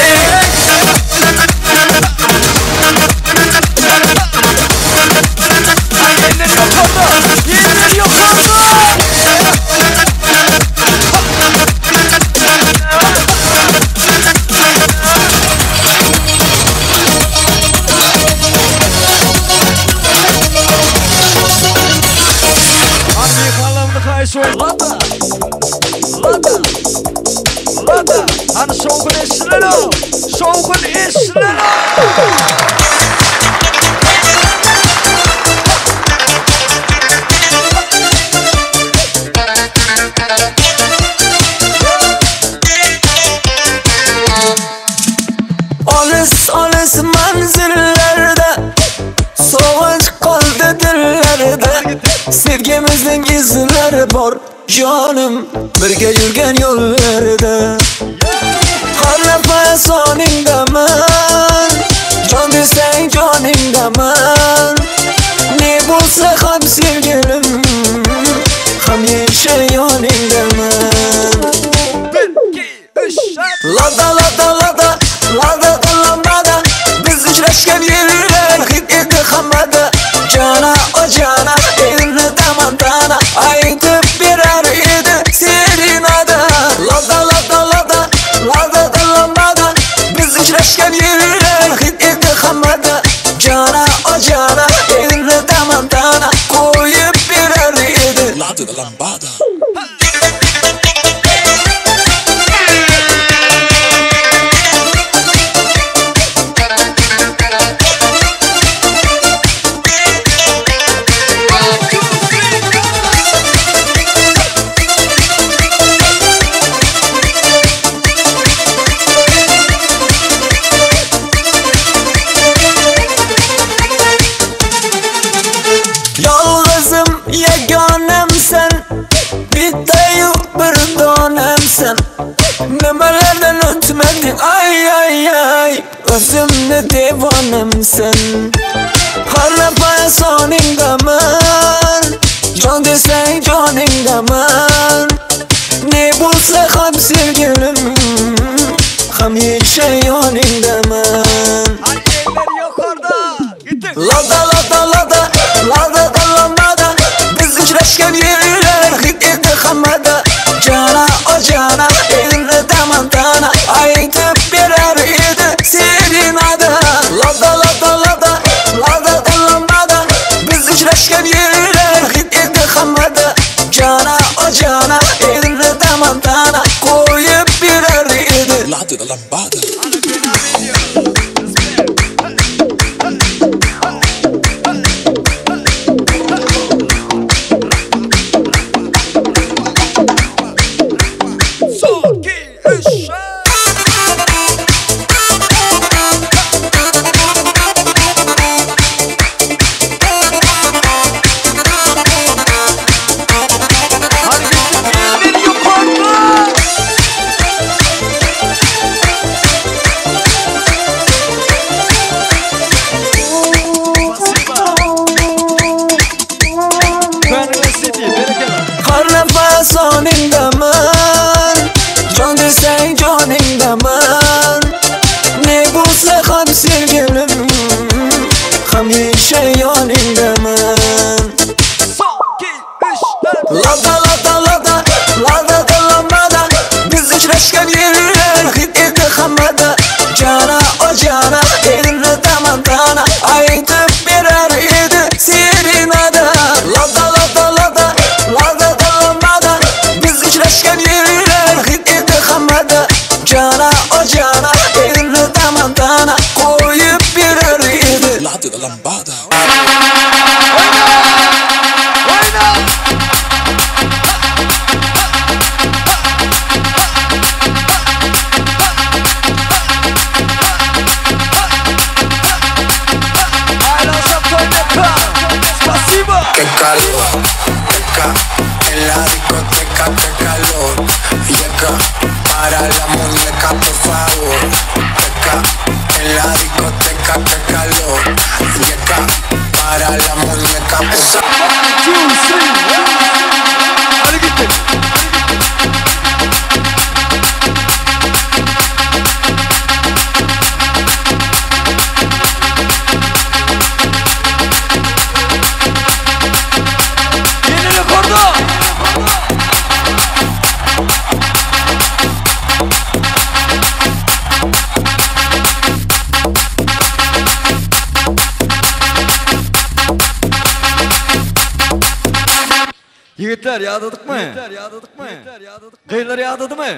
S2: Eller yukarıda! Lada! Lada! Lada! Hani şovgun eşilelo! Şovgun eşilelo!
S20: Olis olis manzillarda Sog'inch qoldi dillarda Sevgimizning izlari bor jonim Birga yurgan yo'llarda Har nafas oningdaman Jon desang joningdaman Ne bo'lsa ham sevgilim Hamisha yoningdaman Lada lada lada Lada lambada Biz uchrashgan yerlar hid edi hammada Jana o jana endi tamantana Aytib berar edi serenada Lada lada lada Lada lambada Biz uchrashgan yerlar hid edi hammada Jana o
S21: lambada.
S20: Yalgızım yeganem sen Bitte yok bir donem sen Nimalardan o'tmading ay ay ay O'zimni devonim sen Har nafas oningdaman Jon desang joningdaman Ne bo'lsa ham sevgilim Hamisha yoningdaman Lada lada lada lada lambada Biz uchrashgan yerlar hid edi hammada Jana o jana endi tamantana Aytib berar edi serenada Lada lada lada lada lambada Biz uchrashgan yerlar hid edi hammada Jana o jana endi tamantana Qo'yib berar edi
S21: Lada lambada.
S20: Har nafas oningdaman Jon desang joningdaman Ne bo'lsa ham sevgilim Hamisha yoningdaman Lada lada lada lada lambada Biz uchrashgan yerlar hid edi hammada Jana o jana endi tamantana Aytib berar edi serenada Lada lada lada lada lambada Biz uchrashgan yerlar hid edi hammada Jana o jana endi tamantana Qo'yib berar edi
S21: Lada lambada.
S22: Qué calor, teca, en la discoteca, qué calor. Yeca, para la muñeca, por favor. Teca, en la discoteca, qué calor. Yeca, para la muñeca, por favor.
S1: Hadi gittik. Yeni rekorda.
S2: Ýigitler ýadadykmy? Gyzlar ýadadymy?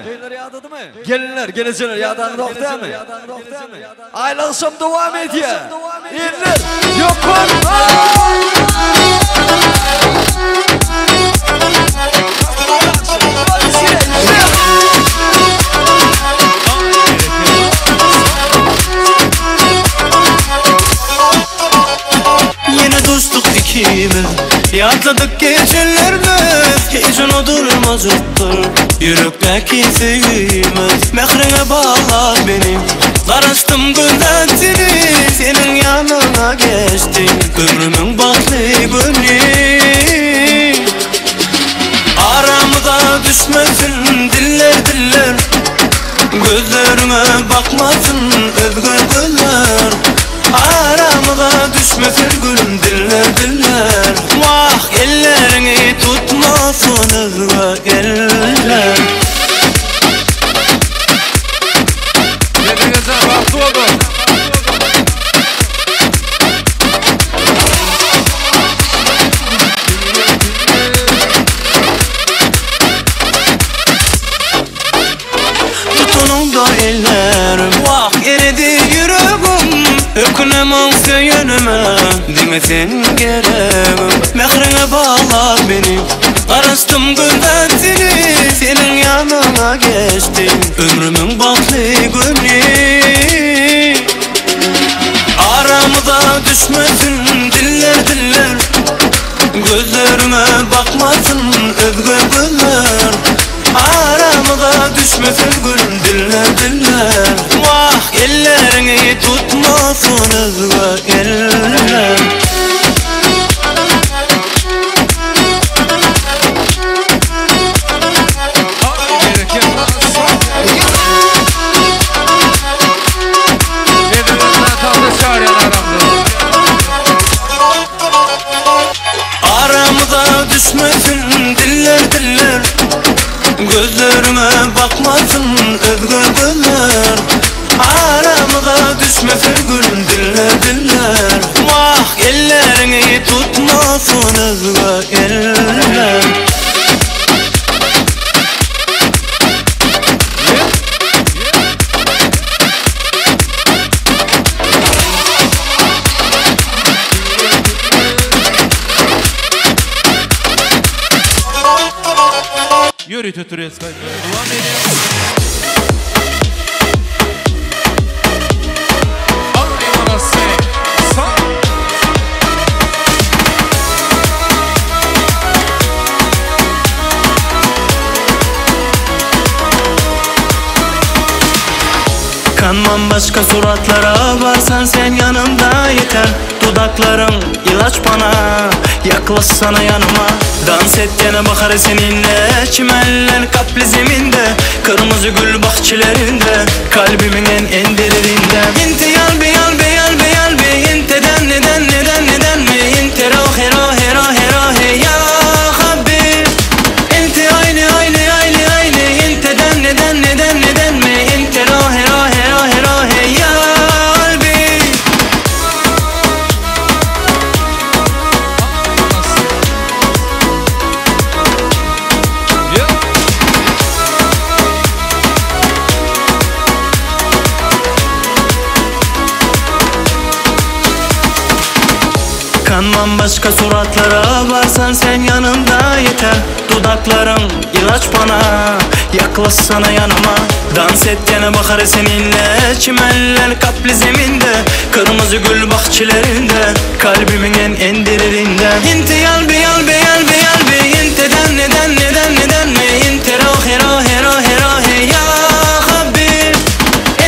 S2: Gelinler, geleceler ýadany dogtamy? Aýlanşam dowam edýär. Eller ýokarda.
S23: Yine dostluk ikimiz Yatladık gecelerimiz Hiç unutulmazdır Yürekteki sevgimiz Mehrine bağla beni Karıştım gözlerini Senin yanına geçtim Ömrümün bahtlı günü Aramıza düşmesin diller diller Gözlerine bakmasın özgür gözler Aramıza düşmesin gülüm diller diller Vah ellerini tutmasın özgür eller
S1: Hepinize bahtlı olun.
S23: tutsa ellerim Wah eridi ýüregim Ökünemok söýenime Diňe sen geregim Mähriňe bagla meni Garaşdym gözläp seni Seniň ýanyňa geçdi Ömrümiň bagtly güni Aramyza düşmesin diller diller Gözleriňe bakmasyn özge gözler Aramyza düşmesin gülüm diller diller Wah elleriňi tutmasyn özge eller. Aramyza düşmesin diller diller Gözlerime bakmasyn özge gözler Aramyza düşmesin gülüm diller diller Wah elleriňi tutmasyn özge eller.
S4: Ýörite tureski aýdymlary dowam edýär.
S23: Kanmam başka suratlara varsan sen yanımda yeter Dudakların ilaç bana yaklaşsana yanıma Dans et gene bakar seninle Çimenler kaplı zeminde Kırmızı gül bahçelerinde Kalbimin en en derininde İnti yalbi yalbi yalbi yalbi İnti den neden neden neden mi İnti rohi rohi rohi rohi ya habib İnti aynı aynı aynı aynı İnti den neden neden neden mi İnti rohi rohi rohi rohi ya kalbi Kanmam başka suratlara varsan sen yanımda yeter Dudakların ilaç bana yaklaşsana yanıma Dans et gene bakar seninle Çimenler kaplı zeminde Kırmızı gül bahçelerinde Kalbimin en en derininde İnti yalbi yalbi yalbi yalbi İnti den neden neden neden mi İnti rohi rohi rohi rohi ya habib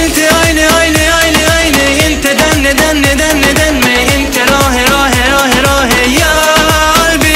S23: İnti aynı aynı aynı aynı İnti den neden neden neden mi İnti rohi rohi rohi rohi ya kalbi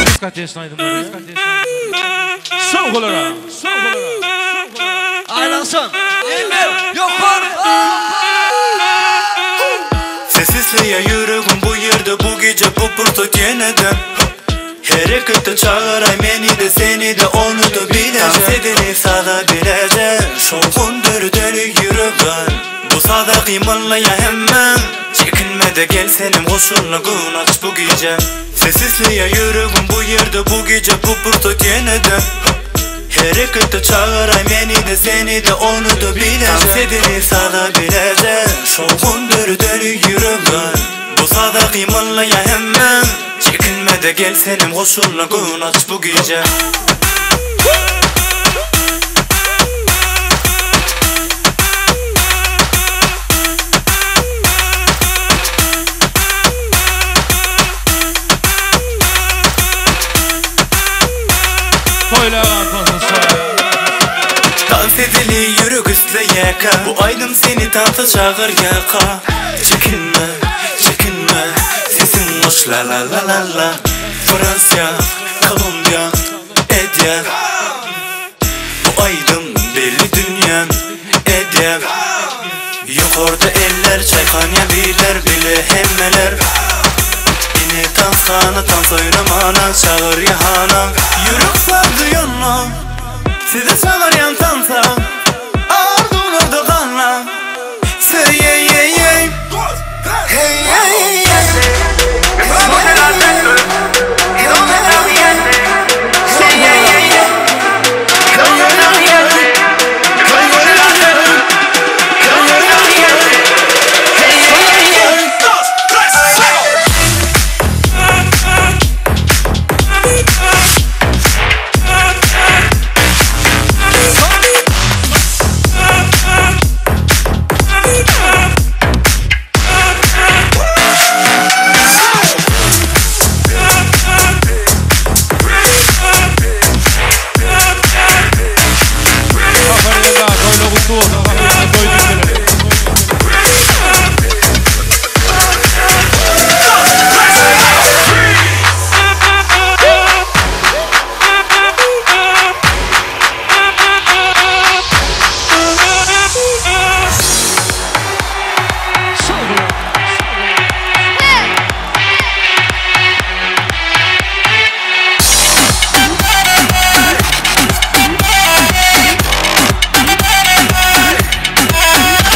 S4: Diskoteşin aýdymlary. Şowhulara, şowhulara.
S1: Aýlansyn. Eller ýokary.
S23: Sesizliğe ýüregim bu ýerde bu gije bu pursat ýeneden Herekete çagyraý meni-de seni-de ony-da bileje Tans edeli saza bileje Şowhun döredeli ýüregim Bu saza gymyllaýa hemmem Çekinme-de gel senem goşulla göwün aç bu gije Sesizliğe ýüregim bu ýerde bu gije bu pursat ýeneden Herekete çagyraý meni-de seni-de ony-da bileje Tans edeli saza bileje Şowhun döredeli ýüregim Bu saza gymyllaýa hemmem Çekinme-de gel senem goşulla göwün aç bu gije.
S4: Toýlagan toýsun şaýa.
S23: Dans edeli ýürek isleýäka Bu aýdym seni tansa çagyrýaka Çekinme, çekinme, sesiň hoş la la la la la Fransiýa, Kolumbiýa, edýä Bu aýdym belli dünýä, edýä Ýokarda eller çaýkanýa birler bile hemmeler Ine tanshana tans oýnamana çagyrýa hana Ýürek sardy ýoluna Sizi çagyrýan tansa Arzuwlarda gala Söýeýeýeý Heýeýeý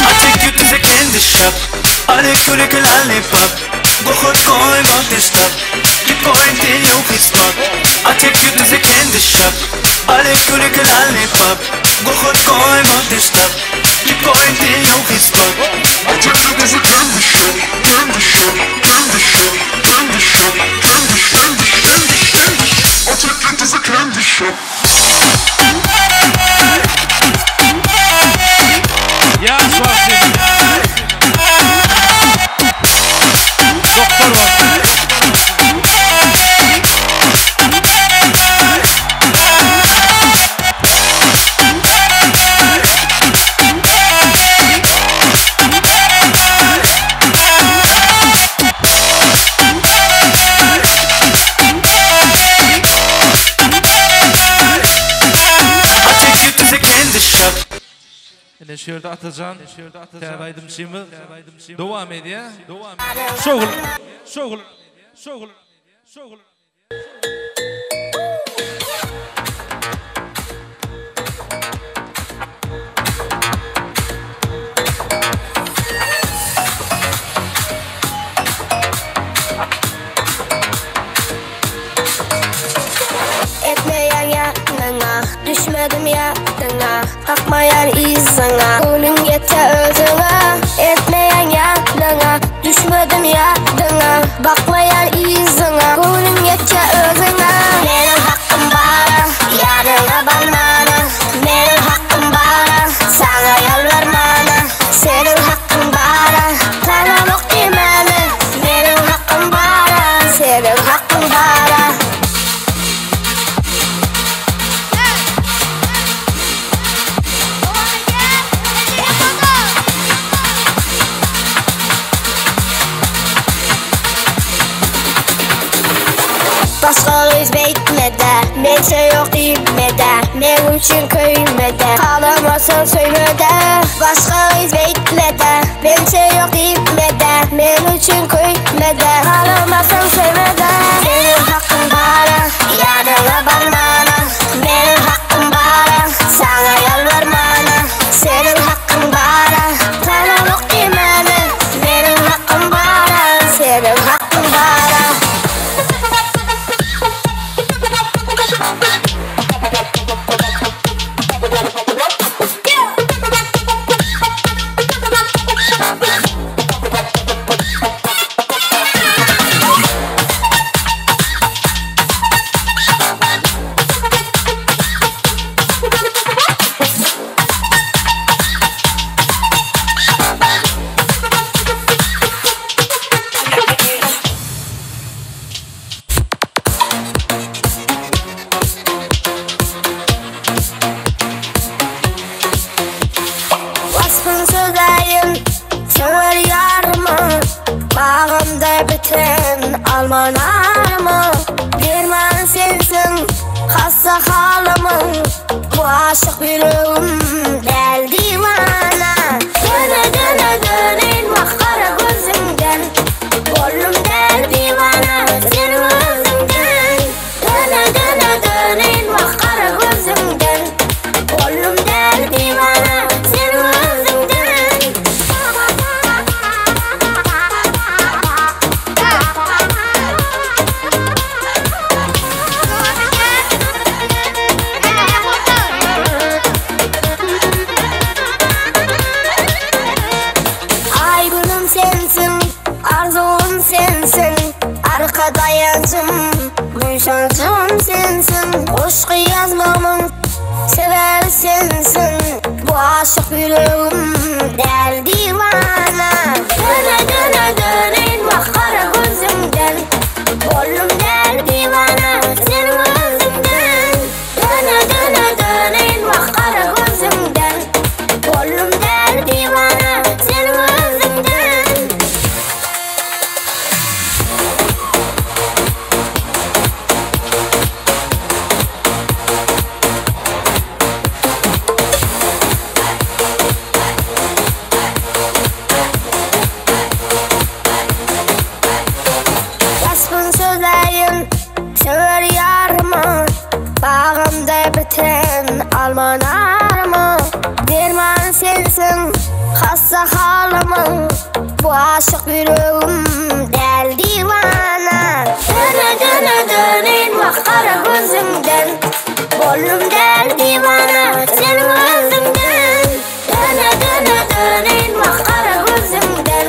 S23: I take you to the candy shop I lick you like a lollipop Go hot going on this stop Keep going till you hit spot I take you to the candy shop I lick you like a lollipop Go hot going on this stop Keep going till you hit spot I take you to the candy shop Candy shop Candy shop Candy shop Candy candy candy candy shop I take you to the candy shop
S4: Ýaş wagşy. Doktor wagşy.
S23: I take you to the candy shop
S3: Ine şu ýerde Atajan täze aýdymçymyz dowam edýär. Şowhun, şowhun, şowhun, şowhun.
S5: Etmeýän ýadyňa, düşmedim ýadyňa, Kakmaýan yzyňa, göwnüň ýetse özüňe. Etmeýän ýadyňa, düşmedim ýadyňa, Bakmaýan yzyňa, göwnüň ýetse özüňe. Meniň hakym bar-a, ýanyňa barmana, Meniň hakym bar-a, saňa ýalbarmana. Seniň hakyň bar-a, tanamok diýmäne, Meniň hakym bar-a, seniň hakyň bar-a. Başga gyz beýtmede, Mençe ýok diýmede, Meň üçin köýmede, Halamasaň söýmede. Başga gyz beýtmede, Mençe ýok diýmede, Meň üçin köýmede, Halamasaň söýmede. Seniň hakyň bar-a, ýanyňa barmana, Meniň hakym bar-a, saňa ýalbarmana. Seniň hakyň bar-a, tanamok diýmäne, Meniň hakym bar-a, seniň hakyň bar-a. Hassa halymyň bu aşyk ýüregim däl diwana. Döne döne döneýin wah gara gözüňden Boldum däl diwana seniň özüňden. Döne döne döneýin wah gara gözüňden Boldum däl diwana seniň özüňden. Aý günüm sensiň, arzuwym sensiň, Arka daýanjym, buýsanjym sensiň, Goşgy ýazmagymyň sebäbi sensiň, Bu aşyk ýüregim däl diwana. Döne döne döneýin wah gara gözüňden, Boldum däl diwana seniň özüňden. Döne döne döneýin wah gara gözüňden, Boldum däl diwana seniň özüňden. Waspyn sözläýin söwer ýaryma, Bagymda biten alma naryma. Dermany sensiň hassa halymyň, Bu aşyk ýüregim däl diwana. Döne döne döneýin wah gara gözüňden, Boldum däl diwana seniň özüňden. Döne döne döneýin wah gara gözüňden,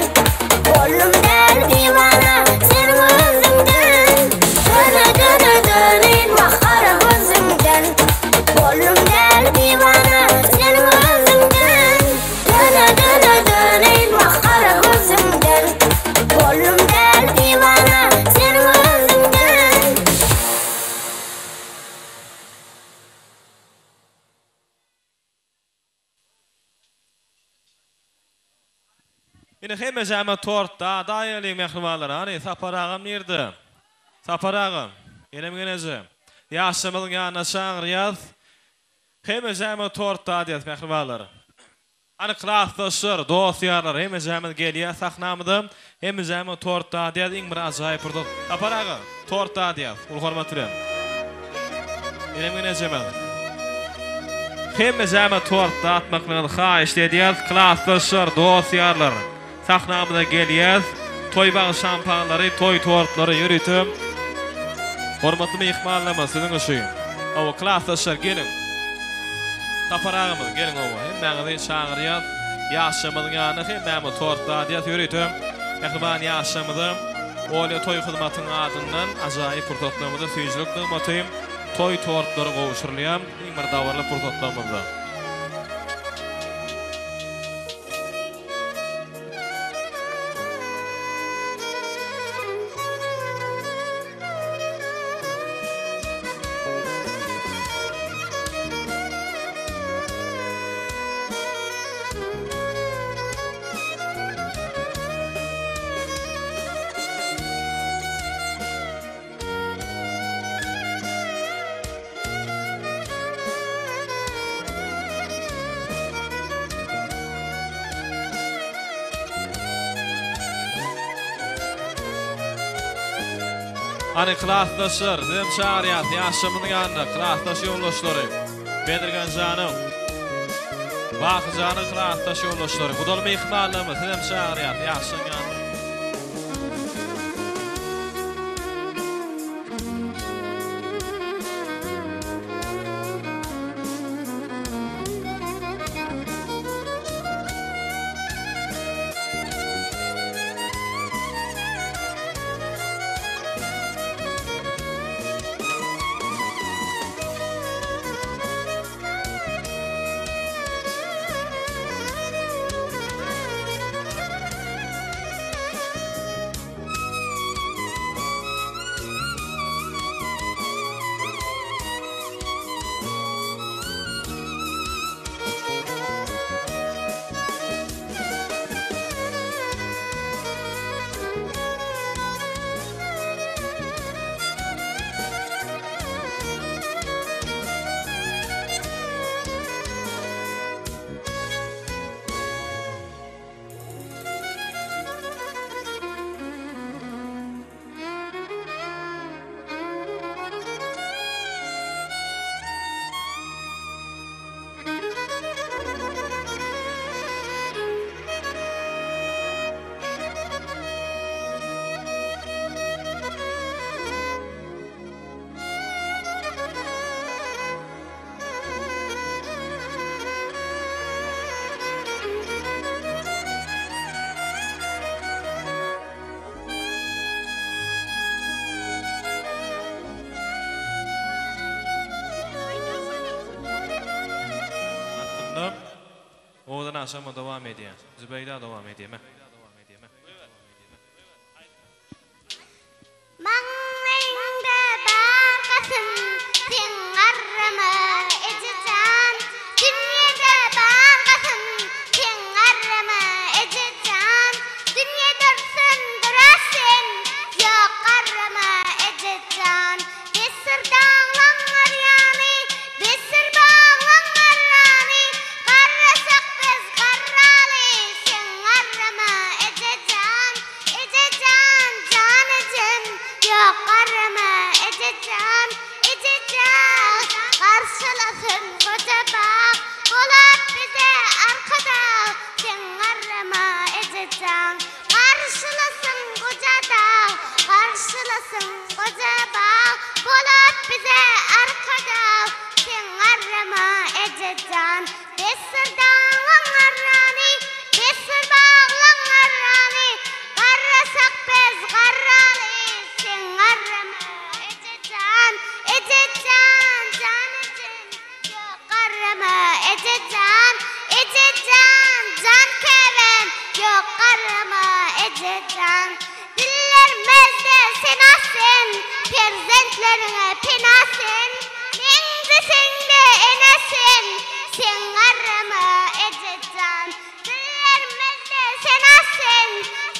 S5: Boldum däl diwana seniň özüňden. Döne döne döneýin wah gara gözüňden, Boldum däl diwana seniň özüňden. Döne döne döneýin wah gara gözüňden, Boldum däl diwana seniň özüňden.
S4: Ine hemmejäme tort dadaýalyň mähribanlar hany Sapar agam nirde Sapar agam enem geneje ýaşlarymyzyň ýanyna çagyrýas hemmejäme tort dadýas mähribanlar hany klasdaşlar dost ýarlar hemmejämiz gelýäs sahnamyza hemmejäme tort dadýas iň bir ajaýyp pursat Sapar aga tort dadýas uly hormat bilen enem genejemiz Hemmejäme tort datmaklygyňyzy haýyşt edýäs klasdaşlar dost ýarlar sahnamyza gelýäs toý bag şampanlary toý tortlary ýörite hormatly myhmanlarymyz siziň üçin hawa klasdaşlar geliň Sapar agamyz geliň hawa hemmäňizi çagyrýas ýaşlarymyzyň ýanyna hemmämiz tort dadýas ýörite mähriban ýaşlarymyza Olýa toý hyzmatyň adyndan ajaýyp pursatlarymyzda süýjülik nygmaty toý tortlary gowşurylýar. Iň bir dabaraly pursatlarymyzda. Hany klasdaşlar, sizem çagyrýas ýaşlarymyzyň ýanyna, klasdaş ýoldaşlary. Bedirganjanyň, Bakyjanyň klasdaş ýoldaşlary, gudaly myhmanlarymyz, sizem çagyrýas ýaşlaryň ýanyna. Owadan agşama dowam edýär. Zübeýda dowam edýär. Me.
S19: Maňlaýyňda bar gasyn, sen garrama, eje jan. Dünýede bar gasyn, sen garrama, eje jan. Dünýe dursun, dura sen, ýok garrama, eje jan. Besdir daglaň arýany, besdir baglaň arrany, Garrasak biz garraly, sen garrama, eje jan. Eje jan, jan ejem, ýok garrama, eje jan, eje jan. Garşylasyn goja bag, bolar bize arkadag, sen garrama, eje jan. Garşylasyn goja dag, garşylasyn goja bag, bolar bize arkadag, sen garrama, eje jan. Besdir daňlaň arrany, besdir baglaň arrany, Garrasak biz garraly, sen garrama, eje jan, Eje jan, jan ejem, ýok garrama, eje jan, Eje jan, jan käbäm, ýok garrama, eje jan. Dillermezde sena sen, Perzentleriňe pena sen, Meňzeseňde ene sen, Sen garrama eje jan. Dillermezde sena sen,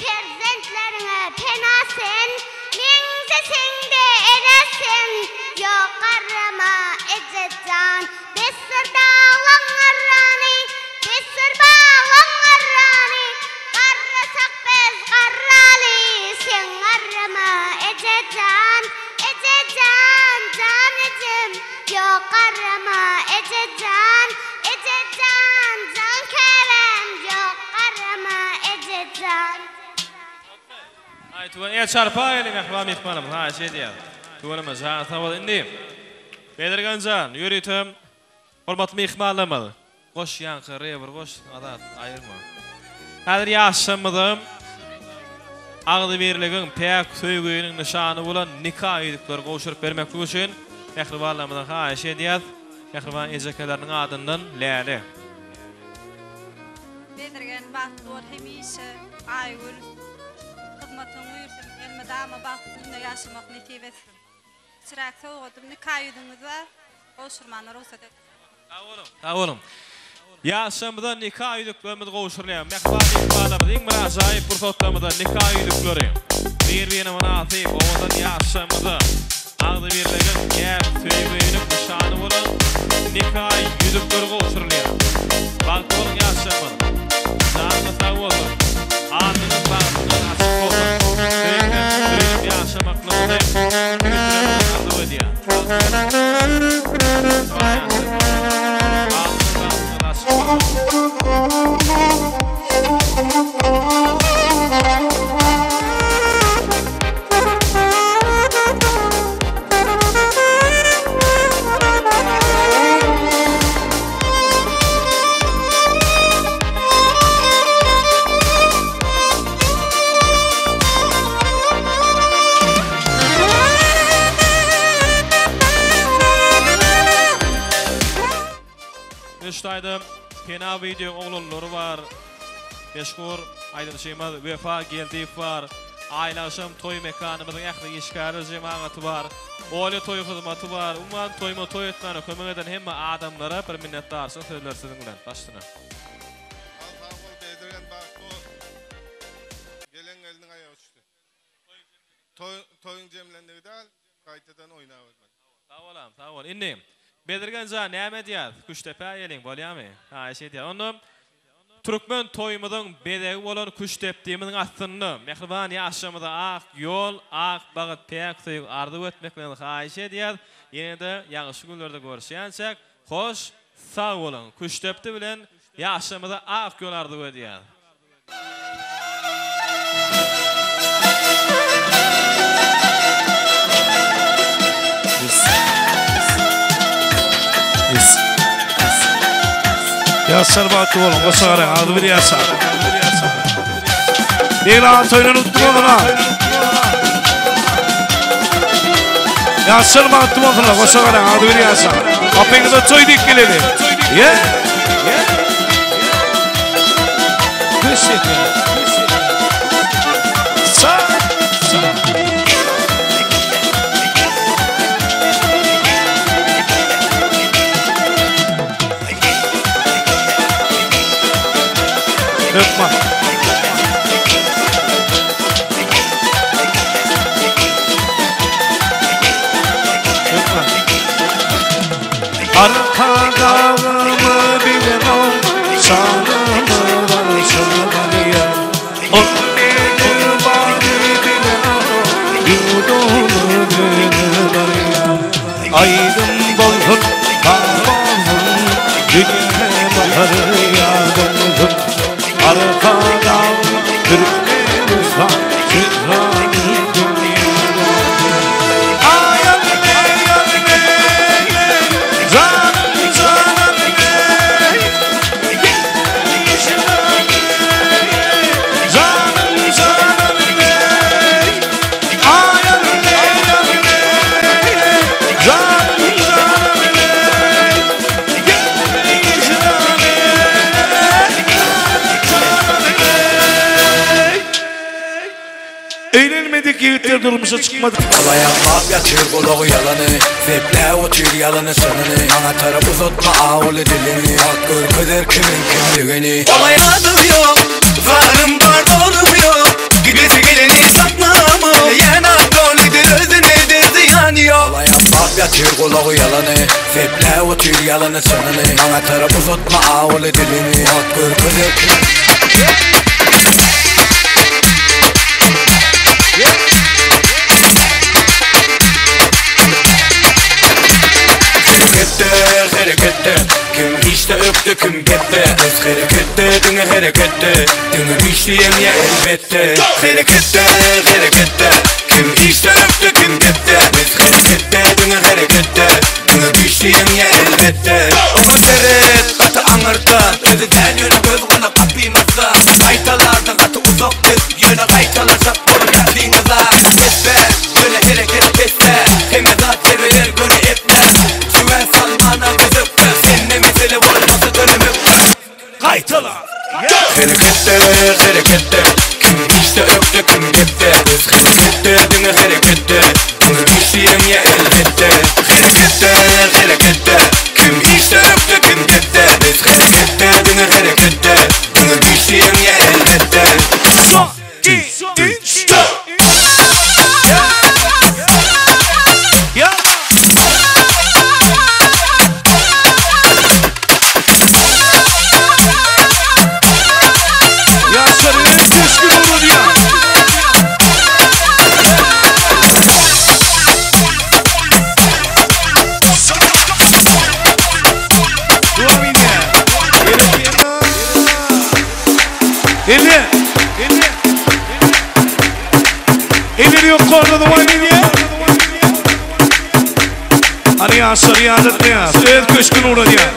S19: Perzentleriňe pena sen, Meňzeseňde ene sen, Ýok garrama eje jan. Besdir daglaň arrany, Besdir baglaň arrany, Garrasak biz garraly, Sen garrama eje jan, Eje jan, jan ejem, Ýok garrama eje jan, Eje jan, jan käbäm, Ýok garrama eje jan.
S4: Aý tüweleme el çarpaýaly mähriban myhmanymyz haýyş edýäs. Tüweleme janyň sag bolsun indi Bezirgen jan ýörite hormatly myhmanlarymyz goş ýaňky rebir goş Azat aýyrma. Häzir ýaşlarymyza agzybirligiň päk söýginiň nyşany bolan nika ýüzükleri gowşuryp bermeklik üçin mähribanlarymyzdan haýyş edýäs mähriban ejekeleriniň adyndan Läle.
S10: Bezirgen bagtly bol hemişe Aýgül hyzmatyň buýursyn elmydama bagtly günde ýaşamak nesip etsin. Kiçiräk sowgadym nika ýüzüňiz bar gowşurmana rugsat ediň.
S4: Sag boluň. Sag boluň. Ýaşlarymyza nika ýüzüklerimiz gowşurylýar. Mähriban myhmanlarymyz iň bir ajaýyp pursatlarymyzda nika ýüzükleri bir-birine mynasyp owadan ýaşlarymyza Agzybirligiň, päk söýginiň nyşany bolan nika ýüzükleri gowşurylýar. Bagtly boluň ýaşlarymyz! Janyňyz sag bolsun! Adyňyz bagtyňyz açyk bolsun! Söýüp söýlüp ýaşamaklygyňyzy tüýs ýüregimden arzuw edýän. Bagtly boluň! Mähriban ýaşlarymyz! Adyňyz bagtyňyz açyk bolsun! Üç aýdym Pena wideo oglanlary bar. Meşhur aýdymçymyz Wepa Geldiýew bar. Aýlagşam toý mekanymyzyň ähli işgärler jemagaty bar. Olýa toý hyzmaty bar. Umuman toýuma toý etmäne kömek eden hemme adamlara bir minnetdarçylyk sözleri siziň bilen. Başsyna.
S6: Sag sag bol Bezirgen bagtly bol. Gelen gelniň aýagy düşdi. Toý toýuň jemlendigi däl, gaýtadan oýnabermeli.
S4: Sag bolam, sag bol. Indi Bezirgen jan näme edýäs? Küştdepä geliň, bolýamy? Haýyş edýän. Onda türkmen toýumyzyň bezegi bolan küştdepdimiziň astynda mähriban ýaşlarymyza ak ýol, ak bagyt, päk söýgi arzuw etmeklerini haýyş edýäs. Ýene-de ýagşy günlerde görüşýänçäk, hoş sag boluň. Küştdepdi bilen ýaşlarymyza ak ýol arzuw edýäs.
S3: Ýaşlar bagtly boluň, goşa garaň, agzy bir ýaşa. Begli aga toýuny utdy bolsun ha. Ýaşlar bagtly bolsunlar, goşa garaň, agzy bir ýaşa. Gapyňyza toý diýip geleli. Ýe. Köş çekýär. Sa. Hökman. Hökman. Arkadagymı bilemem, şanımı başımalıyam. Ol meni bary bilemem, ýurdumy bilemalıyam. Aýdym bolsun, saz bolsun, dünýä bahary ýadymsyn. Arkadagym Türkmenistan, şöhratym dünýä bolsun. Aý alne, alne, janym janan eý. Janym janan eý. Aý alne, alne, janym janan eý. Eýlenmedik ýigitler durmuşa çykmadyk.
S22: Alaýaklap ýatyr gulagy ýalany Zeplä otyr ýalany çynyny Maňa tarap uzatma awuly diliňi Wagt görkezer kimiň kimligini
S2: Olaýadym ýok, zarym bar dolum ýok Gidesi geleni satmamok Dileýän ak dolydyr özüne de zyýan ýok
S22: Alaýaklap ýatyr gulagy ýalany Zeplä otyr ýalany çynyny Maňa tarap uzatma awuly diliňi Wagt görkezer kimiň Hereketde, hereketde Kim işde ökde, kim gepde Biz hereketde, diňe hereketde Diňe güýçli ýeňýär elbetde Hereketde, hereketde Kim işde ökde, kim gepde Biz hereketde, diňe hereketde Diňe güýçli ýeňýär elbetde
S2: Oňa seret, gaty aňyrda Özi däl ýöne göz gulak gapymyzda Gaýtalardan gaty uzak biz Ýöne gaýtalajak bolup ýatyňyza Pesde, ýöne hereket pesde Hemme zat ýerbe-ýer göni epde Jüwä salmana gözökde Sende mesele bolmasa döremekde
S3: Gaýtala.
S22: Hereketde, hereketde Kim işde ökde, kim gepde Biz hereketde, diňe hereketde Diňe güýçli ýeňýär elbetde
S2: Hereketde, hereketde Kim işde ökde, kim gepde Biz hereketde, diňe hereketde Diňe güýçli ýeňýär elbetde
S3: Son, iki, üç, dört. Ya. Yaşar'ın köşkün olur ya. Eli. Eli. Eli ýokarda dowam edýär. Hany ýaşlar ýadatmaýar. Öz köşkün uğradýar.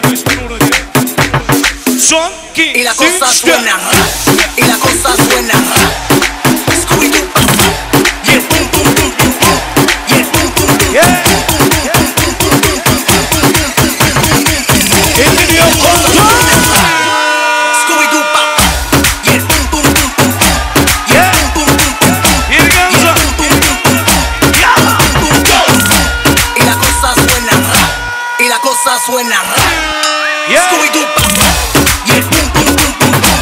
S3: Son, iki,
S22: Y la cosa
S3: üç, dört.
S22: suena Y la cosa suena Scooby-Doo Yeah, boom, boom, boom, boom, boom Yeah, boom, boom, boom, boom, boom, boom, boom, boom, boom,
S3: Eli ýokarda.
S22: Scooby-Doo pop Yeah, boom, boom, boom, boom, boom Yeah, boom, boom, boom, boom, boom
S3: Yeah,
S22: boom, boom, boom, boom, boom Boom, boom, boom, boom. Y la cosa suena Y la cosa suena Scooby-Doo pop Yeah, boom, boom, boom, boom, boom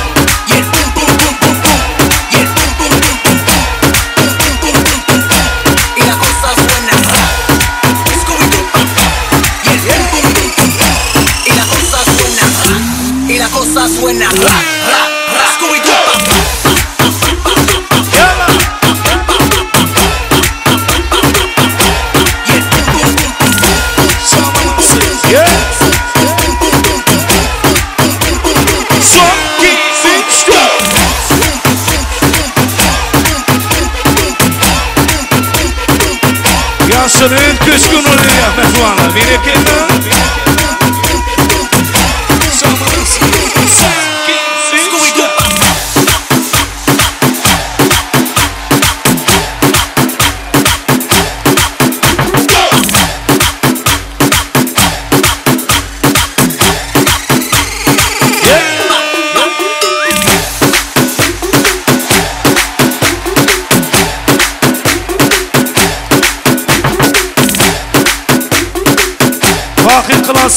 S22: Yeah, boom, boom, boom, boom, boom Yeah, boom, boom, boom, boom, boom Boom, boom, boom, boom, boom, boom Y la cosa suena Scooby-Doo pop Yeah, boom, boom, boom, boom, boom Y la cosa suena Y la cosa suena ra, ra, ra Scooby-Doo pop
S3: Yeah. Son, iki, üç, dört. Ýaşar'ın köşkün oluyor mehvanlar. Bereketli. Son, iki, üç,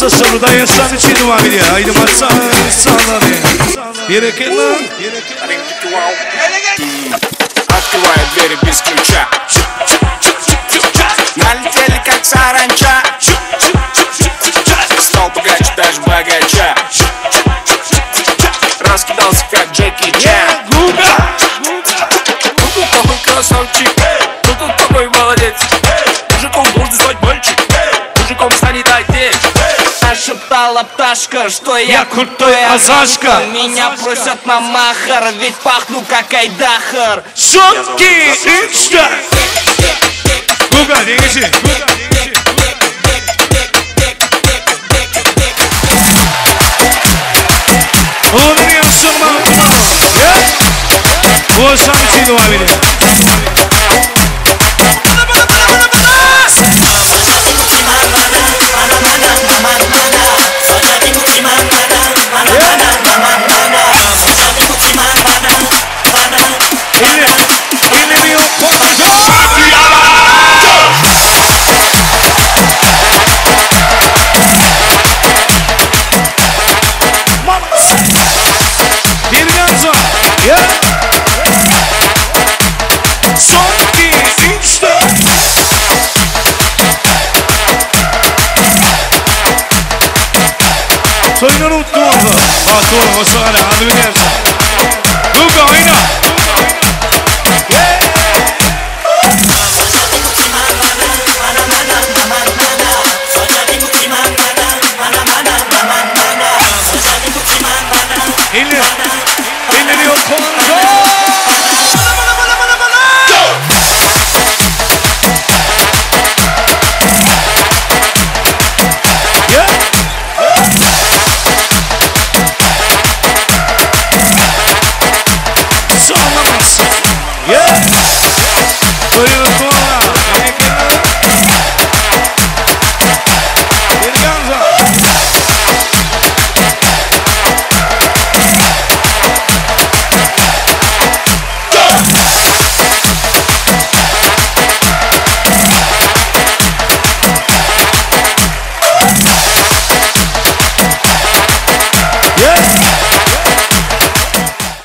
S3: Saçaly daýançdan üçin dowam edýär. Aýdym aýtsaň, sazlary. Berekella.
S9: Открываю двери без ключа. Налетели как саранча. Стал богаче даже богача. Раскидался как Джеки Чан.
S13: Ну тут такой красавчик, ну тут такой молодец. Мужиком должен стать мальчик, мужиком станет отец.
S14: Нашептала пташка, что я,
S3: Я крутой азашка.
S14: Меня просят на махар, ведь пахну как айдахар.
S3: Son, 2, 3, 4. Guga, deňeşi. Onuň ýaşyny Goşan üçin dowam edýär. Son, 2, 3, 4. Toýuny unutdy bolsa. Bagtly boluň, hoşa galyň, adyny bilýärsiň. Guga, oýna! Elli, elleri yok, kolunu Yeah!